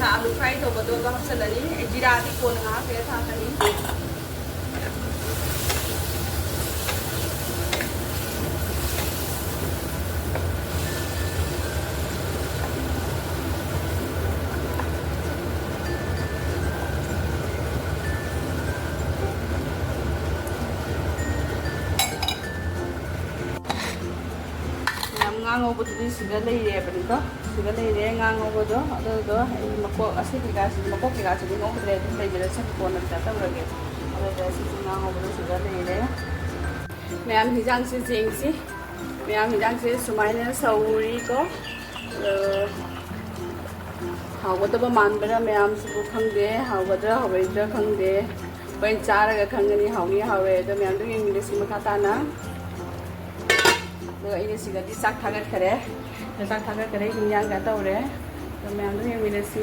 ꯑꯥꯂꯨ ꯐ꯭ꯔꯥꯏ ꯇꯧꯕꯗꯣ ꯑꯗꯨ ꯍꯥꯞꯆꯤꯜꯂꯅꯤ꯫ ꯑꯩ ꯖꯤꯔꯥꯗꯤ ꯀꯣꯟꯅ ꯉꯥꯏꯍꯥꯛ ꯂꯩꯔ ꯊꯥꯛꯀꯅꯤ꯫ ꯃꯌꯥꯝ, ꯉꯥ ꯉꯧꯕꯗꯨꯗꯤ ꯁꯤꯗ ꯂꯩꯔꯦꯕꯅꯤꯀꯣ꯫ ꯁꯤꯗ ꯂꯩꯔꯦ ꯉꯥ ꯉꯧꯕꯗꯣ꯫ ꯑꯗꯨꯗꯣ ꯑꯩ ꯃꯀꯣꯛ, ꯑꯁꯤ ꯀꯩꯀꯥꯁꯤꯗꯤ, ꯃꯀꯣꯛ ꯀꯩꯀꯥꯁꯤꯗꯤ ꯉꯧꯗ꯭ꯔꯦ, ꯑꯗꯨꯝ ꯂꯩꯖꯔꯁꯅꯤ, ꯀꯣꯟꯅ ꯀꯩꯅꯣ ꯇꯧꯔꯒꯦ꯫ ꯑꯗꯨꯗ ꯁꯤꯁꯨ ꯉꯥ ꯉꯧꯕꯗꯣ ꯁꯤꯗ ꯂꯩꯔꯦ꯫ ꯃꯌꯥꯝ, ꯍꯤꯟꯖꯥꯡꯁꯦ ꯌꯦꯡꯁꯤ꯫ ꯃꯌꯥꯝ, ꯍꯤꯟꯖꯥꯡꯁꯦ ꯁꯨꯃꯥꯏꯅ ꯁꯧꯔꯤꯀꯣ꯫ ꯑ, ꯍꯥꯎꯒꯗꯕ ꯃꯥꯟꯕ꯭ꯔꯥ ꯃꯌꯥꯝꯁꯤꯕꯨ? ꯈꯪꯗꯦ, ꯍꯥꯎꯒꯗ꯭ꯔꯥ ꯍꯥꯎꯔꯣꯏꯗ꯭ꯔꯥ ꯈꯪꯗꯦ꯫ ꯍꯣꯔꯦꯟ ꯆꯥꯔꯒ ꯈꯪꯒꯅꯤ, ꯍꯥꯎꯅꯤ ꯍꯥꯎꯔꯣꯏ꯫ ꯑꯗꯣ ꯃꯌꯥꯝꯗꯣ ꯌꯦꯡꯃꯤꯟꯅꯁꯤ ꯃꯈꯥ ꯇꯥꯅ꯫ ꯑꯗꯣ ꯑꯩꯅ ꯁꯤꯗꯗꯤ ꯆꯥꯛ ꯊꯥꯒꯠꯈꯔꯦ꯫ ꯆꯥꯛ ꯊꯥꯒꯠꯈꯔꯦ, ꯍꯤꯟꯖꯥꯡ ꯀꯩꯅꯣ ꯇꯧꯔꯦ꯫ ꯑꯗꯣ ꯃꯌꯥꯝꯗꯣ ꯌꯦꯡꯃꯤꯟꯅꯁꯤ꯫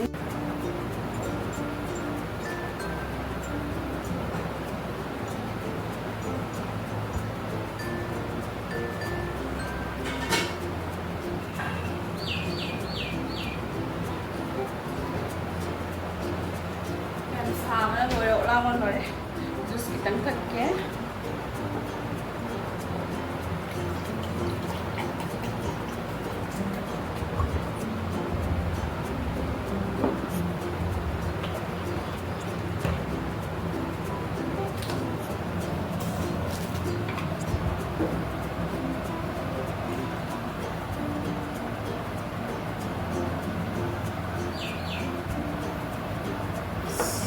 ꯌꯥꯝ ꯁꯥꯕꯅ ꯂꯣꯏꯔꯦ, ꯑꯣꯛꯂꯥꯡꯕꯅ ꯂꯣꯏꯔꯦ꯫ ꯖꯨꯁ ꯈꯤꯇꯪ ꯊꯛꯀꯦ꯫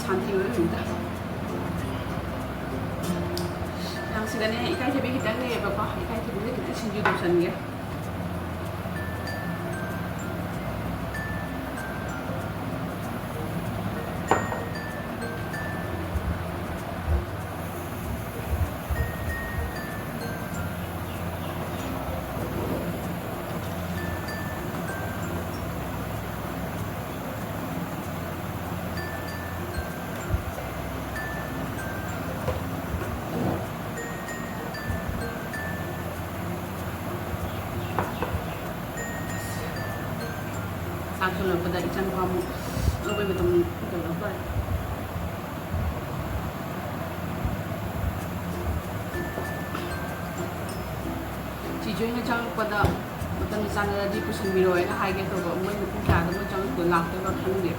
ꯁꯥꯟꯇꯤ ꯑꯣꯏꯔꯝꯃꯤꯗ꯫ ꯌꯥꯝ ꯁꯤꯗꯅꯦ ꯏꯀꯥꯏꯊꯕꯤ ꯈꯤꯇꯪ ꯂꯩꯌꯦꯕꯀꯣ, ꯏꯀꯥꯏꯊꯕꯤꯗ ꯈꯤꯇꯪ ꯁꯤꯡꯖꯨ ꯇꯧꯁꯟꯒꯦ꯫ ꯆꯥꯛ ꯊꯣꯡꯂꯛꯄꯗ ꯏꯆꯥꯅꯨꯄꯥ ꯑꯃꯨꯛ ꯃꯣꯏ ꯃꯇꯝ ꯀꯩꯅꯣ ꯇꯧꯋꯦ꯫ ꯆꯤꯆꯦ ꯍꯣꯏꯅ ꯆꯪꯉꯛꯄꯗ ꯃꯇꯝ ꯆꯥꯟꯅꯔꯗꯤ ꯄꯨꯁꯤꯟꯕꯤꯔꯛꯑꯣ ꯍꯥꯏꯅ ꯍꯥꯏꯒꯦ ꯇꯧꯕ꯫ ꯃꯣꯏꯅ ꯄꯨꯡ ꯀꯌꯥꯗ ꯃꯣꯏ ꯆꯪꯉꯛꯇꯣꯏ ꯂꯥꯛꯇꯣꯏꯅꯣ ꯈꯪꯗꯦ꯫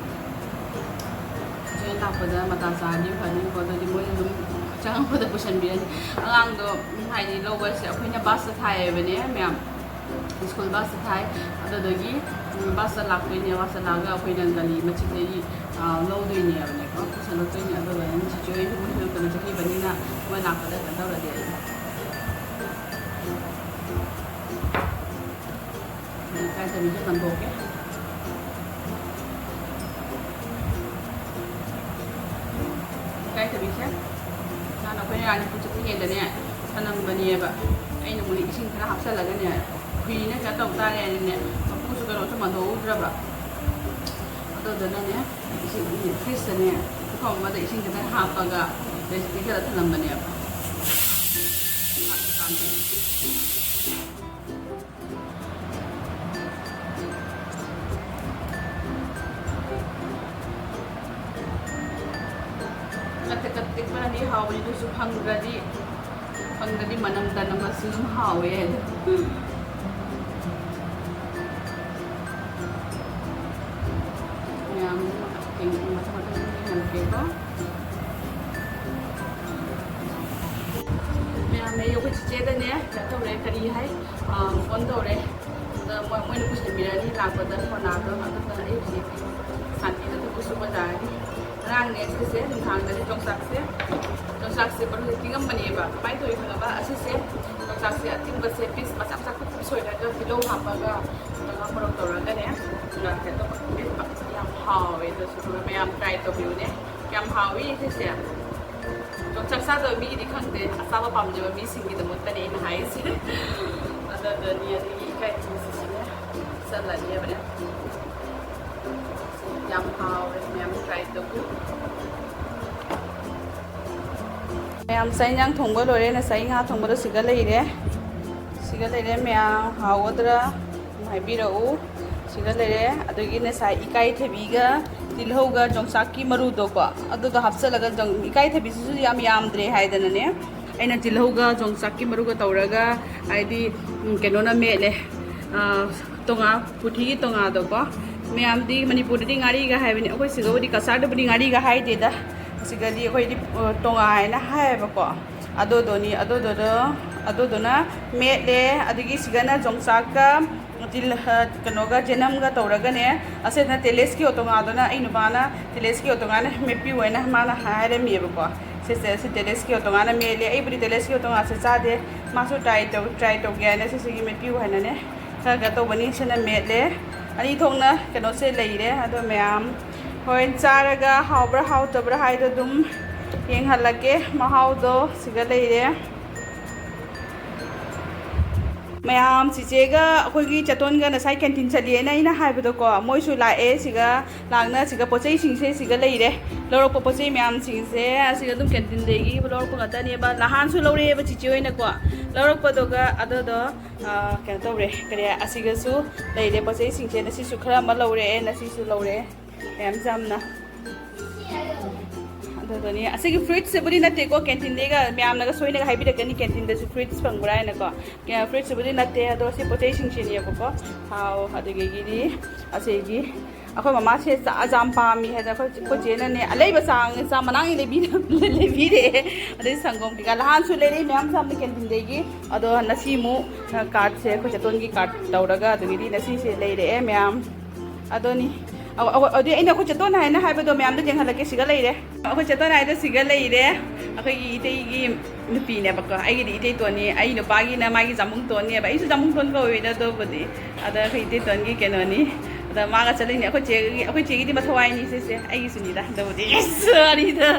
ꯆꯤꯆꯦ ꯍꯣꯏ ꯂꯥꯛꯄꯗ ꯃꯇꯥ ꯆꯥꯔꯗꯤ ꯐꯅꯤꯀꯣ꯫ ꯑꯗꯨꯗꯤ ꯃꯣꯏꯅ ꯑꯗꯨꯝ ꯆꯪꯉꯛꯄꯗ ꯄꯨꯁꯤꯟꯕꯤꯔꯅꯤ꯫ ꯑꯉꯥꯡꯗꯣ ꯎꯝ, ꯍꯥꯏꯗꯤ ꯂꯧꯕꯁꯦ ꯑꯩꯈꯣꯏꯅ ꯕꯁꯇ ꯊꯥꯏꯌꯦꯕꯅꯦ ꯃꯌꯥꯝ꯫ ꯁ꯭ꯀꯨꯜ ꯕꯁꯇ ꯊꯥꯏ꯫ ꯑꯗꯨꯗꯒꯤ ꯎꯝ, ꯕꯁꯇ ꯂꯥꯛꯇꯣꯏꯅꯦ꯫ ꯕꯁꯇ ꯂꯥꯛꯑꯒ ꯑꯩꯈꯣꯏꯅ ꯒꯂꯤ ꯃꯆꯤꯟꯗꯒꯤ ꯑ, ꯂꯧꯗꯣꯏꯅꯦꯕꯅꯦꯀꯣ, ꯄꯨꯁꯜꯂꯛꯇꯣꯏꯅꯦ꯫ ꯑꯗꯨꯒ ꯅꯪ ꯆꯤꯆꯦ ꯍꯣꯏ ꯏꯃꯨꯡ ꯀꯩꯅꯣ ꯆꯠꯈꯤꯕꯅꯤꯅ ꯃꯣꯏ ꯂꯥꯛꯄꯗ ꯀꯩꯅꯣ ꯇꯧꯔꯗꯤ ꯑꯩ ꯏꯀꯥꯏꯗꯕꯤꯗ ꯀꯟꯊꯣꯛꯀꯦ꯫ ꯏꯀꯥꯏꯗꯕꯤꯁꯦ ꯅꯍꯥꯟ ꯑꯩꯈꯣꯏꯅ ꯔꯥꯅꯤꯄꯨꯔ ꯆꯠꯂꯤꯉꯩꯗꯅꯦ ꯊꯅꯝꯕꯅꯦꯕ꯫ ꯑꯩꯅ ꯃꯣꯏ ꯏꯁꯤꯡ ꯈꯔ ꯍꯥꯞꯆꯜꯂꯒꯅꯦ ꯈꯨꯏꯅ ꯀꯩꯅꯣ ꯇꯧ ꯇꯥꯔꯦꯅꯅꯦ ꯃꯄꯨꯁꯨ ꯀꯩꯅꯣꯁꯨ ꯃꯟꯊꯣꯛꯍꯧꯗ꯭ꯔꯕ꯫ ꯑꯗꯨꯗꯨꯅꯅꯦ ꯏꯁꯤꯡ ꯐ꯭ꯔꯤꯖꯇꯅꯦ ꯄꯨꯈꯝ ꯑꯃꯗ ꯏꯁꯤꯡ ꯈꯤꯇꯪ ꯍꯥꯞꯄꯒ ꯔꯦꯁꯤꯄꯤ ꯈꯔ ꯊꯅꯝꯕꯅꯦꯕ꯫ ꯂꯇꯦꯛ ꯂꯇꯦꯛ ꯃꯥꯗꯤ ꯍꯥꯎꯕꯅꯤ, ꯑꯗꯨꯁꯨ ꯐꯪꯗ꯭ꯔꯗꯤ, ꯐꯪꯗ꯭ꯔꯗꯤ ꯃꯅꯝ ꯇꯅꯝꯕꯁꯨ ꯑꯗꯨꯝ ꯍꯥꯎꯋꯦ ꯍꯥꯏꯗꯣ꯫ ꯃꯌꯥꯝ ꯃꯊꯪ ꯃꯊꯪ ꯌꯦꯡꯍꯜꯂꯛꯀꯦꯀꯣ꯫ ꯃꯌꯥꯝ ꯑꯩ ꯑꯩꯈꯣꯏ ꯆꯤꯆꯦꯗꯅꯦ ꯀꯩꯅꯣ ꯇꯧꯔꯦ, ꯀꯔꯤ ꯍꯥꯏ, ꯑꯥ, ꯐꯣꯟ ꯇꯧꯔꯦ꯫ ꯑꯗ ꯃꯣꯏ, ꯃꯣꯏꯅ ꯄꯨꯁꯤꯟꯕꯤꯔꯅꯤ ꯂꯥꯛꯄꯗ ꯁꯣꯅꯥꯗꯣ꯫ ꯑꯗꯨꯒ ꯑꯩ ꯍꯧꯖꯤꯛ ꯁꯥꯟꯇꯤꯗ ꯊꯕꯛ ꯁꯨꯕ ꯇꯥꯔꯅꯤ꯫ ꯉꯔꯥꯡꯅꯦ ꯁꯤꯁꯦ ꯅꯨꯡꯗꯥꯡꯗꯅꯦ ꯌꯣꯡꯆꯥꯛꯁꯦ, ꯌꯣꯡꯆꯥꯛꯁꯦ ꯃꯔꯨꯁꯦ ꯇꯤꯡꯉꯝꯕꯅꯦꯕ꯫ ꯀꯃꯥꯏꯅ ꯇꯧꯋꯤ ꯈꯪꯉꯕ? ꯑꯁꯤꯁꯦ ꯌꯣꯡꯆꯥꯛꯁꯦ ꯑꯇꯤꯡꯕꯁꯦ ꯄꯤꯁ ꯃꯆꯥ ꯃꯆꯥ ꯀꯨꯞ ꯀꯨꯞ ꯁꯣꯏꯔꯒ ꯇꯤꯜꯍꯧ ꯍꯥꯞꯄꯒ ꯉꯥ ꯃꯣꯔꯣꯛ ꯇꯧꯔꯒꯅꯦ ꯀꯩꯅꯣ ꯇꯧꯕ ꯌꯥꯝ ꯍꯥꯎꯋꯦ꯫ ꯑꯗꯨꯁꯨ ꯃꯌꯥꯝ ꯇ꯭ꯔꯥꯏ ꯇꯧꯕꯤꯌꯨꯅꯦ꯫ ꯌꯥꯝ ꯍꯥꯎꯋꯤ ꯁꯤꯁꯦ꯫ ꯌꯣꯡꯆꯥꯛ ꯆꯥꯗꯕ ꯃꯤꯒꯤꯗꯤ ꯈꯪꯗꯦ, ꯑꯆꯥꯕ ꯄꯥꯝꯖꯕ ꯃꯤꯁꯤꯡꯒꯤꯗꯃꯛꯇꯅꯦ ꯑꯩꯅ ꯍꯥꯏꯔꯤꯁꯦ꯫ ꯑꯗꯨꯗꯅꯤ ꯑꯗꯒꯤ ꯏꯀꯥꯏ ꯊꯤꯕꯤꯁꯤꯁꯨꯅꯦ ꯆꯜꯂꯅꯦꯕꯅꯦ꯫ ꯌꯥꯝ ꯍꯥꯎꯋꯦ, ꯃꯌꯥꯝ ꯇ꯭ꯔꯥꯏ ꯇꯧꯕꯤꯌꯨ꯫ ꯃꯌꯥꯝ ꯆꯥꯛ ꯏꯟꯖꯥꯡ ꯊꯣꯡꯕ ꯂꯣꯏꯔꯦ꯫ ꯉꯁꯥꯏ ꯉꯥ ꯊꯣꯡꯕꯗꯣ ꯁꯤꯒ ꯂꯩꯔꯦ, ꯁꯤꯒ ꯂꯩꯔꯦ꯫ ꯃꯌꯥꯝ ꯍꯥꯎꯒꯗ꯭ꯔꯥ ꯑꯗꯨꯝ ꯍꯥꯏꯕꯤꯔꯛꯎ꯫ ꯁꯤꯒ ꯂꯩꯔꯦ꯫ ꯑꯗꯒꯤ ꯉꯁꯥꯏ ꯏꯀꯥꯏꯊꯕꯤꯒ ꯇꯤꯜꯍꯧꯒ ꯌꯣꯡꯆꯥꯛꯀꯤ ꯃꯔꯨꯗꯣꯀꯣ, ꯑꯗꯨꯗꯣ ꯍꯥꯞꯆꯤꯜꯂꯒ ꯌꯣꯡ-, ꯏꯀꯥꯏꯊꯕꯤꯁꯤꯁꯨ ꯌꯥꯝ ꯌꯥꯝꯗ꯭ꯔꯦ ꯍꯥꯏꯗꯅꯅꯦ, ꯑꯩꯅ ꯇꯤꯜꯍꯧꯒ ꯌꯣꯡꯆꯥꯛꯀꯤ ꯃꯔꯨꯒ ꯇꯧꯔꯒ, ꯍꯥꯏꯗꯤ, ꯎꯝ, ꯀꯩꯅꯣꯅ ꯃꯦꯠꯂꯦ꯫ ꯑꯥ, ꯇꯣꯉꯥ, ꯀꯨꯊꯤꯒꯤ ꯇꯣꯉꯥꯗꯣꯀꯣ꯫ ꯃꯌꯥꯝꯗꯤ ꯃꯅꯤꯄꯨꯔꯗꯗꯤ ꯉꯥꯔꯤꯒ ꯍꯥꯏꯕꯅꯤ, ꯑꯩꯈꯣꯏ ꯁꯤꯗꯕꯨꯗꯤ, ꯀꯁꯥꯔꯗꯕꯨꯗꯤ ꯉꯥꯔꯤꯒ ꯍꯥꯏꯗꯦꯗ꯫ ꯑꯁꯤꯗꯗꯤ ꯑꯩꯈꯣꯏꯗꯤ, ꯑ, ꯇꯣꯉꯥ ꯍꯥꯏꯅ ꯍꯥꯏꯌꯦꯕꯀꯣ꯫ ꯑꯗꯨꯗꯨꯅꯤ, ꯑꯗꯨꯗꯨꯗꯣ, ꯑꯗꯨꯗꯨꯅ ꯃꯦꯠꯂꯦ꯫ ꯑꯗꯒꯤ ꯁꯤꯒꯅ ꯌꯣꯡꯆꯥꯛꯀ ꯇꯤꯜ-, ꯑ, ꯀꯩꯅꯣꯒ, ꯖꯦꯅꯝꯒ ꯇꯧꯔꯒꯅꯦ꯫ ꯑꯁꯤꯅ ꯇꯦꯂꯦꯁꯀꯤ ꯑꯣꯇꯣꯉꯥꯗꯨꯅ ꯑꯩ ꯅꯨꯄꯥꯅ ꯇꯦꯂꯦꯁꯀꯤ ꯑꯣꯇꯣꯉꯥꯅ ꯃꯦꯠꯄꯤꯌꯨ ꯍꯥꯏꯅ ꯃꯥꯅ ꯍꯥꯏꯔꯝꯃꯤꯕꯀꯣ꯫ ꯁꯤꯁꯦ, ꯁꯤ ꯇꯦꯂꯦꯁꯀꯤ ꯑꯣꯇꯣꯉꯥꯅ ꯃꯦꯠꯂꯦ꯫ ꯑꯩꯕꯨꯗꯤ ꯇꯦꯂꯦꯁꯀꯤ ꯑꯣꯇꯣꯉꯥꯁꯦ ꯆꯥꯗꯦ꯫ ꯃꯥꯁꯨ try ꯇꯧ-, try ꯇꯧꯒꯦ ꯍꯥꯏꯅ ꯁꯤꯁꯤꯒꯤ ꯃꯦꯠꯄꯤꯌꯨ ꯍꯥꯏꯅꯅꯦ꯫ ꯈꯔ ꯈꯔ ꯇꯧꯕꯅꯤ꯫ ꯁꯤꯅ ꯃꯦꯠꯂꯦ꯫ ꯑꯅꯤ ꯊꯣꯛꯅ ꯀꯩꯅꯣꯁꯦ ꯂꯩꯔꯦ꯫ ꯑꯗꯣ ꯃꯌꯥꯝ ꯍꯣꯔꯦꯟ ꯆꯥꯔꯒ ꯍꯥꯎꯕ꯭ꯔꯥ ꯍꯥꯎꯇꯕ꯭ꯔꯥ ꯍꯥꯏꯗꯣ ꯑꯗꯨꯝ ꯌꯦꯡꯍꯜꯂꯛꯀꯦ꯫ ꯃꯍꯥꯎꯗꯣ ꯁꯤꯒ ꯂꯩꯔꯦ꯫ ꯃꯌꯥꯝ ꯆꯤꯆꯦꯒ ꯑꯩꯈꯣꯏꯒꯤ ꯆꯦꯇꯣꯟꯒ ꯉꯁꯥꯏ ꯀꯦꯟꯇꯤꯟ ꯆꯠꯂꯤꯑꯅ ꯑꯩꯅ ꯍꯥꯏꯕꯗꯣꯀꯣ, ꯃꯣꯏꯁꯨ ꯂꯥꯛꯑꯦ꯫ ꯁꯤꯒ ꯂꯥꯛꯅ ꯁꯤꯒ ꯄꯣꯠ ꯆꯩꯁꯤꯡꯁꯦ ꯁꯤꯒ ꯂꯩꯔꯦ꯫ ꯂꯧꯔꯛꯄ ꯄꯣꯠ ꯆꯩ ꯃꯌꯥꯝꯁꯤꯡꯁꯦ ꯑꯁꯤꯒ ꯑꯗꯨꯝ ꯀꯦꯟꯇꯤꯟꯗꯒꯤ ꯂꯧꯔꯛꯄ ꯉꯥꯛꯇꯅꯦꯕ꯫ ꯅꯍꯥꯟꯁꯨ ꯂꯧꯔꯛꯑꯦꯕ ꯆꯤꯆꯦ ꯍꯣꯏꯅꯀꯣ꯫ ꯂꯧꯔꯛꯄꯗꯨꯒ ꯑꯗꯨꯗꯣ, ꯑꯥ, ꯀꯩꯅꯣ ꯇꯧꯔꯦ, ꯀꯔꯤ, ꯑꯁꯤꯒꯁꯨ ꯂꯩꯔꯦ ꯄꯣꯠ ꯆꯩꯁꯤꯡꯁꯦ꯫ ꯉꯁꯤꯁꯨ ꯈꯔ ꯑꯃ ꯂꯧꯔꯛꯑꯦ, ꯉꯁꯤꯁꯨ ꯂꯧꯔꯛꯑꯦ ꯃꯌꯥꯝ ꯌꯥꯝꯅ꯫ ꯑꯗꯨꯗꯨꯅꯤ꯫ ꯑꯁꯤꯒꯤ ꯐ꯭ꯔꯨꯏꯠꯁꯤꯕꯨꯗꯤ ꯅꯠꯇꯦꯀꯣ, ꯀꯦꯟꯇꯤꯟꯗꯩꯒ ꯃꯌꯥꯝꯅꯒ ꯁꯣꯏꯅꯒ ꯍꯥꯏꯕꯤꯔꯛꯀꯅꯤ, ꯀꯦꯟꯇꯤꯟꯗꯁꯨ ꯐ꯭ꯔꯨꯏꯠꯁ ꯐꯪꯕ꯭ꯔꯥ ꯍꯥꯏꯅꯀꯣ꯫ ꯀꯦ-, ꯐ꯭ꯔꯨꯏꯠꯁꯤꯕꯨꯗꯤ ꯅꯠꯇꯦ, ꯑꯗꯣ ꯁꯤ ꯄꯣꯠ ꯆꯩꯁꯤꯡꯁꯤꯅꯦꯕꯀꯣ꯫ ꯊꯥꯎ, ꯑꯗꯨꯗꯒꯤꯗꯤ ꯑꯁꯤꯒꯤ ꯑꯩꯈꯣꯏ ꯃꯃꯥꯁꯦ ꯆꯥ ꯌꯥꯝ ꯄꯥꯝꯃꯤ ꯍꯥꯏꯗꯅ ꯑꯩꯈꯣꯏ, ꯑꯩꯈꯣꯏ ꯆꯦꯅꯅꯦ ꯑꯂꯩꯕ ꯆꯥ, ꯆꯥ ꯃꯅꯥꯒꯤ ꯂꯩꯕꯤꯔ-, ꯂꯩꯕꯤꯔꯛꯑꯦ꯫ ꯑꯗꯩ ꯁꯪꯒꯣꯝ ꯀꯩꯀꯥ ꯅꯍꯥꯟꯁꯨ ꯂꯩꯔꯛꯏ ꯃꯌꯥꯝ ꯆꯥꯝꯗ ꯀꯦꯟꯇꯤꯟꯗꯒꯤ꯫ ꯑꯗꯣ ꯉꯁꯤ ꯑꯃꯨꯛ, ꯑ, ꯀꯥꯔꯠꯁꯦ ꯑꯩꯈꯣꯏ ꯆꯦꯇꯣꯟꯒꯤ ꯀꯥꯔꯠ ꯇꯧꯔꯒ ꯑꯗꯨꯒꯤꯗꯤ ꯉꯁꯤꯁꯦ ꯂꯩꯔꯛꯑꯦ ꯃꯌꯥꯝ꯫ ꯑꯗꯨꯅꯤ꯫ ꯑ-, ꯑ-, ꯑꯗꯨꯗꯤ ꯑꯩꯅ ꯑꯩꯈꯣꯏ ꯆꯦꯇꯣꯟ ꯍꯥꯏꯅ ꯍꯥꯏꯕꯗꯣ ꯃꯌꯥꯝꯗ ꯌꯦꯡꯍꯜꯂꯛꯀꯦ꯫ ꯁꯤꯒ ꯂꯩꯔꯦ꯫ ꯑꯩꯈꯣꯏ ꯆꯦꯇꯣꯟ ꯍꯥꯏꯗꯣ ꯁꯤꯒ ꯂꯩꯔꯦ꯫ ꯑꯩꯈꯣꯏꯒꯤ ꯏꯇꯩꯒꯤ ꯅꯨꯄꯤꯅꯦꯕꯀꯣ꯫ ꯑꯩꯒꯤꯗꯤ ꯏꯇꯩꯇꯣꯟꯅꯤ, ꯑꯩ ꯅꯨꯄꯥꯒꯤꯅ ꯃꯥꯒꯤ ꯖꯥꯃꯨꯡꯇꯣꯟꯅꯦꯕ꯫ ꯑꯩꯁꯨ ꯖꯥꯃꯨꯡꯇꯣꯟ ꯀꯧꯋꯦꯗ ꯑꯗꯨꯕꯨꯗꯤ꯫ ꯑꯗ ꯑꯩꯈꯣꯏ ꯏꯇꯩꯇꯣꯟꯒꯤ ꯀꯩꯅꯣꯅꯤ꯫ ꯑꯗ ꯃꯥꯒ ꯆꯠꯂꯤꯅꯦ꯫ ꯑꯩꯈꯣꯏ ꯆꯦꯒꯤ, ꯑꯩꯈꯣꯏ ꯆꯦꯒꯤꯗꯤ ꯃꯊꯧꯋꯥꯏꯅꯤ ꯁꯤꯁꯦ꯫ ꯑꯩꯒꯤꯁꯨꯅꯤꯗ ꯑꯗꯨꯕꯨꯗꯤ꯫ ꯏꯁ, ꯋꯥꯔꯤꯗꯣ꯫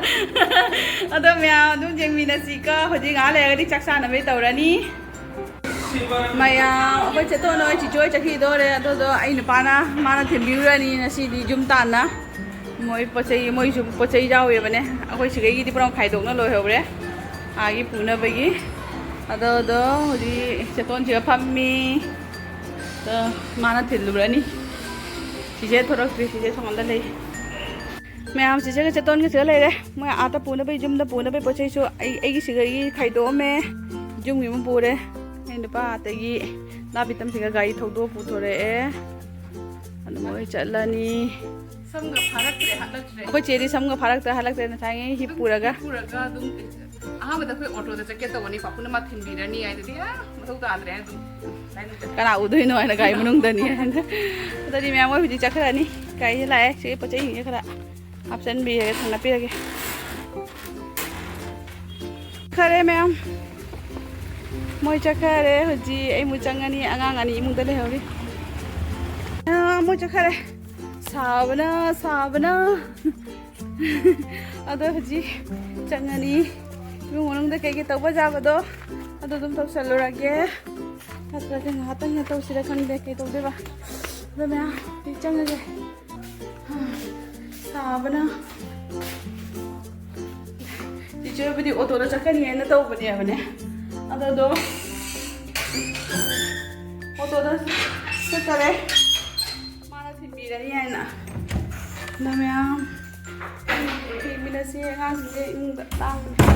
ꯑꯗꯣ ꯃꯌꯥꯝ ꯑꯗꯨꯝ ꯌꯦꯡꯃꯤꯟꯅꯁꯤꯀꯣ꯫ ꯍꯧꯖꯤꯛ ꯉꯥꯏꯍꯥꯛ ꯂꯩꯔꯒꯗꯤ ꯆꯥꯛ ꯆꯥꯅꯕꯩ ꯇꯧꯔꯅꯤ꯫ ꯃꯌꯥꯝ ꯑꯩꯈꯣꯏ ꯆꯦꯇꯣꯟ ꯍꯣꯏ ꯆꯤꯆꯦ ꯍꯣꯏ ꯆꯠꯈꯤꯗꯣꯔꯦ꯫ ꯑꯗꯨꯗꯣ ꯑꯩ ꯅꯨꯄꯥꯅ ꯃꯥꯅ ꯊꯤꯟꯕꯤꯔꯨꯔꯅꯤ ꯉꯁꯤꯗꯤ ꯌꯨꯝ ꯇꯥꯟꯅ꯫ ꯃꯣꯏ ꯄꯣꯠ ꯆꯩ, ꯃꯣꯏꯁꯨ ꯄꯣꯠ ꯆꯩ ꯌꯥꯎꯋꯦꯕꯅꯦ꯫ ꯑꯩꯈꯣꯏ ꯁꯤꯒꯩꯒꯤꯗꯤ ꯄꯨꯔꯥ ꯈꯥꯏꯗꯣꯛꯅ ꯂꯣꯏꯍꯧꯔꯦ ꯑꯥꯒꯤ ꯄꯨꯅꯕꯒꯤ꯫ ꯑꯗꯣ, ꯑꯗꯣ ꯍꯧꯖꯤꯛ ꯆꯦꯇꯣꯟꯁꯤꯒ ꯐꯝꯃꯤ꯫ ꯑꯗꯣ ꯃꯥꯅ ꯊꯤꯜꯂꯨꯔꯅꯤ꯫ ꯆꯤꯆꯦ ꯊꯣꯔꯛꯇ꯭ꯔꯤ, ꯆꯤꯆꯦ ꯊꯣꯡꯒꯥꯟꯗ ꯂꯩ꯫ ꯃꯌꯥꯝ ꯆꯤꯆꯦꯒ ꯆꯦꯇꯣꯟꯒꯁꯤꯒ ꯂꯩꯔꯦ꯫ ꯃꯣꯏ ꯑꯥꯗ ꯄꯨꯅꯕ, ꯌꯨꯝꯗ ꯄꯨꯅꯕ ꯄꯣꯠ ꯆꯩꯁꯨ ꯑꯩ, ꯑꯩꯒꯤꯁꯤꯗꯒꯤ ꯈꯥꯏꯗꯣꯛꯑꯝꯃꯦ꯫ ꯌꯨꯝꯒꯤ ꯑꯃ ꯄꯨꯔꯦ꯫ ꯑꯩ ꯅꯨꯄꯥ ꯑꯇꯩꯒꯤ ꯅꯥꯄꯤꯇꯝꯁꯤꯒ ꯒꯥꯔꯤ ꯊꯧꯗꯣꯛꯑ ꯄꯨꯊꯣꯔꯛꯑꯦ꯫ ꯑꯗꯨ ꯃꯣꯏ ꯆꯠꯂꯅꯤ꯫ ꯁꯝꯒ ꯐꯥꯔꯛꯇ꯭ꯔꯦ, ꯍꯠꯂꯛꯇ꯭ꯔꯦ꯫ ꯑꯩꯈꯣꯏ ꯆꯦꯗꯤ ꯁꯝꯒ ꯐꯥꯔꯛꯇ ꯍꯜꯂꯛꯇ꯭ꯔꯦ, ꯉꯁꯥꯏꯉꯩ ꯍꯤꯞꯄꯨꯔꯒ꯫ ꯍꯤꯞꯄꯨꯔꯒ ꯑꯗꯨꯝ ꯑꯍꯥꯟꯕꯗ ꯑꯩꯈꯣꯏ ꯑꯣꯇꯣꯗ ꯆꯠꯀꯦ ꯇꯧꯕꯅꯤ, ꯄꯥꯄꯨꯅ ꯃꯥ ꯊꯤꯟꯕꯤꯔꯅꯤ ꯍꯥꯏꯗꯨꯗꯤ, ꯑꯥ, ꯃꯊꯧ ꯇꯥꯗ꯭ꯔꯦ ꯑꯗꯨꯝ꯫ ꯀꯅꯥ ꯎꯗꯣꯏꯅꯣ ꯍꯥꯏꯅ ꯒꯥꯔꯤ ꯃꯅꯨꯡꯗꯅꯤ ꯍꯥꯏꯅ꯫ ꯑꯗꯨꯗꯤ ꯃꯌꯥꯝ ꯃꯣꯏ ꯍꯧꯖꯤꯛ ꯆꯠꯈ꯭ꯔꯅꯤ꯫ ꯒꯥꯔꯤꯁꯦ ꯂꯥꯛꯑꯦ꯫ ꯁꯤꯒꯤ ꯄꯣꯠ ꯆꯩꯁꯤꯡꯁꯦ ꯈꯔ ꯍꯥꯞꯆꯤꯟꯕꯤꯔꯒꯦ, ꯊꯥꯡꯒꯠꯄꯤꯔꯒꯦ꯫ ꯈꯔꯦ ꯃꯌꯥꯝ, ꯃꯣꯏ ꯆꯠꯈꯔꯦ꯫ ꯍꯧꯖꯤꯛ ꯑꯩ ꯑꯃꯨꯛ ꯆꯪꯉꯅꯤ꯫ ꯑꯉꯥꯡ ꯑꯅꯤ ꯏꯃꯨꯡꯗ ꯂꯩꯍꯧꯔꯤ꯫ ꯑꯥ, ꯃꯣꯏ ꯆꯠꯈꯔꯦ꯫ ꯁꯥꯕꯅ, ꯁꯥꯕꯅ꯫ ꯑꯗꯣ ꯍꯧꯖꯤꯛ ꯆꯪꯉꯅꯤ꯫ ꯏꯃꯨꯡ ꯃꯅꯨꯡꯗ ꯀꯩꯀꯩ ꯇꯧꯕ ꯌꯥꯕꯗꯣ ꯑꯗꯨ ꯑꯗꯨꯝ ꯇꯧꯁꯜꯂꯨꯔꯒꯦ꯫ ꯅꯠꯇ꯭ꯔꯒ ꯉꯥꯏꯍꯥꯛꯇꯪ ꯇꯧꯁꯤꯔ ꯈꯪꯗꯦ꯫ ꯀꯩ ꯇꯧꯗꯣꯏꯕ? ꯑꯗꯣ ꯃꯌꯥꯝ, ꯍꯧꯖꯤꯛ ꯆꯪꯉꯒꯦ꯫ ꯁꯥꯕꯅ꯫ ꯆꯤꯆꯦꯕꯨꯗꯤ ꯑꯣꯇꯣꯗ ꯆꯠꯀꯅꯤ ꯍꯥꯏꯅ ꯇꯧꯕꯅꯦꯕꯅꯦ꯫ ꯑꯗꯣ ꯑꯗꯣ ꯑꯣꯇꯣꯗ ꯆꯠꯇꯔꯦ꯫ ꯃꯥꯅ ꯊꯤꯟꯕꯤꯔꯅꯤ ꯍꯥꯏꯅ꯫ ꯑꯗꯣ ꯃꯌꯥꯝ, ꯌꯦꯡꯃꯤꯟꯅꯁꯤ꯫ ꯑꯉꯥꯡꯁꯤꯡꯁꯦ ꯏꯃꯨꯡꯗ ꯂꯥꯡꯕꯅ꯫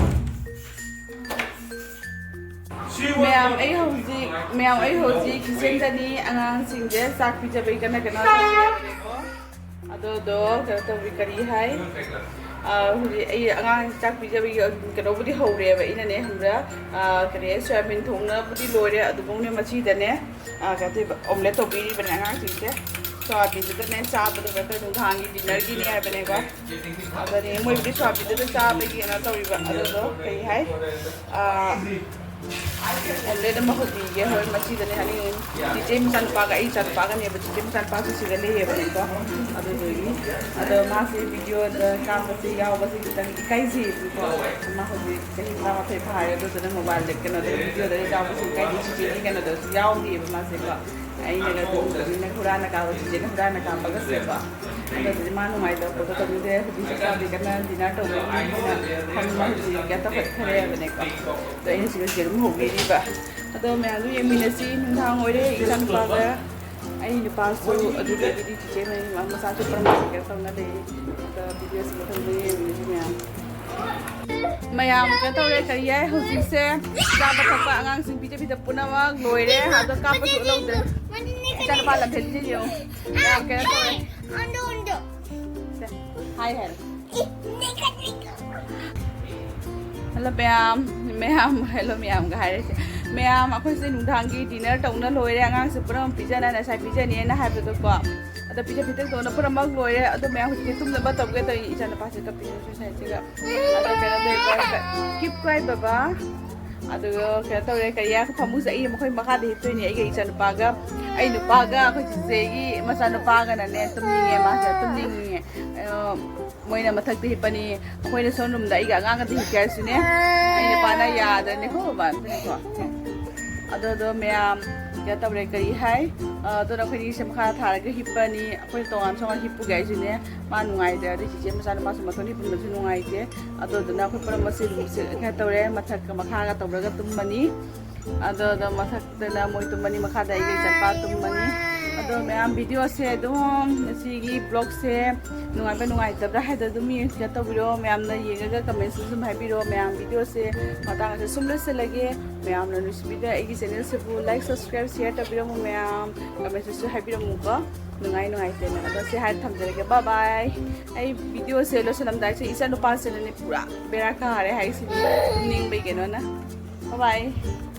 ꯃꯌꯥꯝ, ꯑꯩ ꯍꯧꯖꯤꯛ, ꯃꯌꯥꯝ, ꯑꯩ ꯍꯧꯖꯤꯛ ꯀꯤꯆꯟꯗꯅꯤ꯫ ꯑꯉꯥꯡꯁꯤꯡꯁꯦ ꯆꯥꯛ ꯄꯤꯖꯕꯒꯤ ꯀꯟꯅ ꯀꯩꯅꯣ ꯇꯧꯔꯤꯕꯅꯦꯀꯣ꯫ ꯑꯗꯨꯗꯣ ꯀꯩꯅꯣ ꯇꯧꯕꯤ ꯀꯔꯤ ꯍꯥꯏ? ꯑꯥ, ꯍꯧꯖꯤꯛ ꯑꯩ ꯑꯉꯥꯡ ꯆꯥꯛ ꯄꯤꯖꯕꯒꯤ ꯀꯩꯅꯣꯕꯨꯗꯤ ꯍꯧꯔꯦꯕ ꯑꯩꯅꯅꯦ, ꯈꯪꯕ꯭ꯔꯥ? ꯑꯥ, ꯀꯔꯤ ꯍꯥꯏ, ꯁꯣꯌꯥꯕꯤꯟ ꯊꯣꯡꯅꯕꯨꯗꯤ ꯂꯣꯏꯔꯦ, ꯑꯗꯨꯕꯨꯅꯦ ꯃꯆꯤꯗꯅꯦ, ꯑꯥ, ꯀꯩꯅꯣ ꯇꯧꯕ, omelette ꯇꯧꯕꯤꯔꯤꯕꯅꯦ ꯑꯉꯥꯡꯁꯤꯡꯁꯦ꯫ ꯁꯣꯌꯥꯕꯤꯟꯗꯨꯗꯅꯦ ꯆꯥꯕꯗꯣ ꯀꯩꯅꯣ ꯇꯧꯋꯦ, ꯅꯨꯡꯗꯥꯡꯒꯤ dinnerꯒꯤꯅꯦ ꯍꯥꯏꯕꯅꯦꯀꯣ꯫ ꯑꯗꯨꯅꯤ ꯃꯣꯏꯕꯨꯗꯤ ꯁꯣꯌꯥꯕꯤꯟꯗꯨꯗ ꯆꯥꯕꯒꯤ ꯀꯩꯅꯣ ꯇꯧꯔꯤꯕ, ꯑꯗꯨꯗꯣ ꯀꯔꯤ ꯍꯥꯏ? ꯑꯥ, omelette ꯑꯃ ꯍꯧꯕꯤꯒꯦ꯫ ꯍꯣꯏ, ꯃꯁꯤꯗꯅꯦ ꯍꯥꯏꯅꯤꯡꯉꯤ꯫ ꯆꯤꯆꯦ ꯃꯆꯥꯅꯨꯄꯥꯒ ꯑꯩ ꯏꯆꯥꯅꯨꯄꯥꯒꯅꯦꯕ꯫ ꯆꯤꯆꯦ ꯃꯆꯥꯅꯨꯄꯥꯁꯨ ꯁꯤꯗ ꯂꯩꯌꯦꯕꯅꯦꯀꯣ꯫ ꯑꯗꯨꯗꯨꯒꯤ, ꯑꯗꯣ ꯃꯥꯁꯦ videoꯗ ꯀꯥꯞꯄꯁꯦ ꯌꯥꯎꯕꯁꯦ ꯈꯤꯇꯪ ꯏꯀꯥꯏꯖꯩꯌꯦꯕꯀꯣ꯫ ꯃꯥ ꯍꯧꯖꯤꯛ ꯆꯍꯤ ꯇꯔꯥꯃꯥꯊꯣꯏ ꯐꯥꯔꯦ꯫ ꯑꯗꯨꯗꯨꯅ mobileꯗ ꯀꯩꯅꯣꯗ videoꯗ ꯌꯥꯎꯕꯁꯦ ꯏꯀꯥꯏꯖꯩ꯫ ꯆꯤꯆꯦꯒꯤ ꯀꯩꯅꯣꯗꯁꯨ ꯌꯥꯎꯗꯦꯕ ꯃꯥꯁꯦꯀꯣ꯫ ꯑꯩꯅꯒ ꯑꯗꯨꯝ ꯍꯨꯔꯥꯟꯅ ꯀꯥꯞꯄ, ꯆꯤꯆꯦꯅ ꯍꯨꯔꯥꯟꯅ ꯀꯥꯞꯄꯒ ꯁꯦꯝꯕ꯫ ꯑꯗꯨꯗꯤ ꯃꯥ ꯅꯨꯡꯉꯥꯏꯇꯕ ꯈꯣꯠꯄ ꯇꯧꯅꯤꯡꯗꯦ꯫ ꯍꯧꯖꯤꯛ ꯆꯥꯛ ꯆꯥꯕꯤ ꯀꯟꯅ dinner ꯇꯧꯕꯒꯤ ꯃꯤꯅ ꯐꯝꯕ ꯍꯧꯖꯤꯛ ꯀꯩꯅꯣ ꯇꯧꯈꯠꯈ꯭ꯔꯦꯕꯅꯦꯀꯣ꯫ ꯑꯗꯣ ꯑꯩꯅ ꯁꯤꯗ ꯌꯦꯔꯨꯝ ꯍꯧꯕꯤꯔꯤꯕ꯫ ꯑꯗꯣ ꯃꯌꯥꯝꯗꯨ ꯌꯦꯡꯃꯤꯟꯅꯁꯤ꯫ ꯅꯨꯡꯗꯥꯡ ꯑꯣꯏꯔꯦ꯫ ꯏꯆꯥꯅꯨꯄꯥꯒ ꯑꯩ ꯑꯩ ꯅꯨꯄꯥꯁꯨ ꯑꯗꯨꯗꯒꯤꯗꯤ ꯆꯤꯆꯦ ꯃꯌꯨꯝ ꯃꯆꯥꯁꯨ ꯄꯨꯔꯥ ꯀꯩꯅꯣ ꯇꯧꯅ ꯂꯩ꯫ ꯑꯗ ꯚꯤꯗꯤꯑꯣꯁꯤ ꯃꯊꯪꯗ ꯌꯦꯡꯉꯁꯤ ꯃꯌꯥꯝ꯫ ꯃꯌꯥꯝ ꯀꯩꯅꯣ ꯇꯧꯔꯦ, ꯀꯔꯤ ꯍꯥꯏ, ꯍꯧꯖꯤꯛꯁꯦ ꯆꯥꯕ ꯊꯛꯄ ꯑꯉꯥꯡꯁꯤꯡ ꯄꯤꯖ ꯄꯤꯊꯛ ꯄꯨꯝꯅꯃꯛ ꯂꯣꯏꯔꯦ꯫ ꯑꯗꯣ ꯀꯥꯞꯄꯁꯨ ꯂꯧꯗ꯭ꯔꯦ꯫ ꯏꯆꯥꯅꯨꯄꯥ ꯂꯝꯐꯦꯜꯁꯦ ꯌꯦꯡꯉꯨ꯫ ꯃꯌꯥꯝ ꯀꯩꯅꯣ ꯇꯧꯔꯦ꯫ ꯁꯦ, ꯍꯥꯏ ꯍꯥꯏ꯫ ꯍꯜꯂꯣ ꯃꯌꯥꯝ꯫ ꯃꯌꯥꯝ, ꯍꯜꯂꯣ ꯃꯌꯥꯝꯒ ꯍꯥꯏꯔꯁꯦ꯫ ꯃꯌꯥꯝ, ꯑꯩꯈꯣꯏꯁꯦ ꯅꯨꯡꯗꯥꯡꯒꯤ ꯗꯤꯅꯔ ꯇꯧꯅ ꯂꯣꯏꯔꯦ꯫ ꯑꯉꯥꯡꯁꯦ ꯄꯨꯔꯥ ꯄꯤꯖꯅ ꯉꯁꯥꯏ ꯄꯤꯖꯅꯤꯅ ꯍꯥꯏꯕꯗꯣꯀꯣ꯫ ꯑꯗꯣ ꯄꯤꯖ ꯄꯤꯊꯛ ꯇꯧꯅ ꯄꯨꯝꯅꯃꯛ ꯂꯣꯏꯔꯦ꯫ ꯑꯗꯣ ꯃꯌꯥꯝ ꯍꯧꯖꯤꯛꯇꯤ ꯇꯨꯝꯅꯕ ꯇꯧꯒꯦ ꯇꯧꯔꯤ꯫ ꯏꯆꯥꯅꯨꯄꯥꯁꯦ ꯀꯞꯄꯤ ꯁꯣꯁꯥꯏꯇꯤꯒ꯫ ꯑꯗꯣ ꯀꯩꯅꯣ ꯇꯧꯔꯦ, ꯀꯤꯞ ꯀ꯭ꯋꯥꯏ ꯕꯕꯥ꯫ ꯑꯗꯨꯒ ꯀꯩꯅꯣ ꯇꯧꯔꯦ, ꯀꯔꯤ ꯍꯥꯏ, ꯐꯃꯨꯡꯁꯦ ꯑꯩ ꯃꯈꯣꯏ ꯃꯈꯥꯗ ꯍꯤꯞꯇꯣꯏꯅꯦ꯫ ꯑꯩꯒ ꯏꯆꯥꯅꯨꯄꯥꯒ, ꯑꯩ ꯅꯨꯄꯥꯒ ꯑꯩꯈꯣꯏ ꯆꯤꯆꯦꯒꯤ ꯃꯆꯥꯅꯨꯄꯥꯒꯅꯅꯦ ꯇꯨꯝꯅꯤꯡꯉꯦ, ꯃꯥꯁꯦ ꯇꯨꯝꯅꯤꯡꯉꯦ꯫ ꯑ, ꯃꯣꯏꯅ ꯃꯊꯛꯇ ꯍꯤꯞꯄꯅꯤ, ꯑꯩꯈꯣꯏꯅ ꯁꯣꯝ ꯔꯨꯝꯗ ꯑꯩꯒ ꯑꯉꯥꯡꯒꯗ ꯍꯤꯞꯀꯦ ꯍꯥꯏꯔꯁꯨꯅꯦ, ꯑꯩ ꯅꯨꯄꯥꯅ ꯌꯥꯗ꯭ꯔꯅꯤꯀꯣ ꯕꯕꯥ ꯑꯗꯨꯅꯀꯣ꯫ ꯑꯗꯣ ꯑꯗꯣ ꯃꯌꯥꯝ ꯀꯩꯅꯣ ꯇꯧꯔꯦ, ꯀꯔꯤ ꯍꯥꯏ, ꯑ, ꯑꯗꯨꯅ ꯑꯩꯈꯣꯏꯅꯤꯁꯦ ꯃꯈꯥ ꯊꯥꯔꯒ ꯍꯤꯞꯄꯅꯤ꯫ ꯑꯩꯈꯣꯏ ꯇꯣꯉꯥꯟ ꯇꯣꯉꯥꯟ ꯍꯤꯞꯄꯨꯒꯦ ꯍꯥꯏꯁꯤꯅꯦ, ꯃꯥ ꯅꯨꯡꯉꯥꯏꯇ꯭ꯔꯦ, ꯑꯗꯩ ꯆꯤꯆꯦ ꯃꯆꯥꯅꯨꯄꯥꯁꯨ ꯃꯊꯛ ꯍꯤꯞꯄꯟꯕꯁꯨ ꯅꯨꯡꯉꯥꯏꯇꯦ꯫ ꯑꯗꯨꯗꯨꯅ ꯑꯩꯈꯣꯏ ꯄꯨꯝꯅꯃꯛꯁꯦ ꯔꯨꯝꯁꯦ ꯀꯩꯅꯣ ꯇꯧꯔꯦ, ꯃꯊꯛꯀ ꯃꯈꯥꯒ ꯇꯧꯔꯒ ꯇꯨꯝꯃꯅꯤ꯫ ꯑꯗꯣ ꯑꯗꯣ ꯃꯊꯛꯇꯅ ꯃꯣꯏ ꯇꯨꯝꯃꯅꯤ, ꯃꯈꯥꯗ ꯑꯩꯒ ꯏꯆꯥꯅꯨꯄꯥ ꯇꯨꯝꯃꯅꯤ꯫ ꯑꯗꯣ ꯃꯌꯥꯝ ꯚꯤꯗꯤꯑꯣꯁꯦ ꯑꯗꯨꯝ ꯉꯁꯤꯒꯤ ꯕ꯭ꯂꯣꯒꯁꯦ ꯅꯨꯡꯉꯥꯏꯕ ꯅꯨꯡꯉꯥꯏꯇꯕ꯭ꯔꯥ ꯍꯥꯏꯗꯣ ꯑꯗꯨꯝ ꯌꯦꯡ ꯀꯩꯅꯣ ꯇꯧꯕꯤꯔꯣ꯫ ꯃꯌꯥꯝꯅ ꯌꯦꯡꯉꯒ ꯀꯃꯦꯟꯁꯨ ꯑꯗꯨꯝ ꯍꯥꯏꯕꯤꯔꯣ꯫ ꯃꯌꯥꯝ ꯚꯤꯗꯤꯑꯣꯁꯦ ꯃꯇꯥꯡ ꯑꯁꯤꯗ ꯁꯨꯝ ꯂꯣꯏꯁꯤꯜꯂꯒꯦ꯫ ꯃꯌꯥꯝꯅ ꯅꯨꯡꯁꯤꯕꯤꯗ ꯑꯩꯒꯤ ꯆꯦꯅꯦꯜꯁꯤꯕꯨ ꯂꯥꯏꯛ, ꯁꯕꯁꯀ꯭ꯔꯥꯏꯕ, ꯁꯤꯌꯔ ꯇꯧꯕꯤꯔꯝꯃꯨ ꯃꯌꯥꯝ꯫ ꯀꯃꯦꯟꯁꯤꯁꯨ ꯍꯥꯏꯕꯤꯔꯝꯃꯨꯀꯣ꯫ ꯅꯨꯡꯉꯥꯏ ꯅꯨꯡꯉꯥꯏꯇꯦꯅ꯫ ꯑꯗꯣ ꯁꯤ ꯍꯥꯏꯔ ꯊꯝꯖꯔꯒꯦ꯫ ꯕꯥꯏ ꯕꯥꯏ꯫ ꯑꯩ ꯚꯤꯗꯤꯑꯣꯁꯦ ꯂꯣꯏꯁꯤꯜꯂꯝꯗꯥꯏꯁꯦ ꯏꯆꯥ ꯅꯨꯄꯥꯁꯤꯅꯅꯦ ꯄꯨꯔꯥ ꯕꯦꯔꯥ ꯀꯥꯔꯦ ꯍꯥꯏꯁꯤꯅꯤ꯫ ꯇꯨꯝꯅꯤꯡꯕꯩ ꯀꯩꯅꯣꯅ꯫ ꯕꯥꯏ ꯕꯥꯏ꯫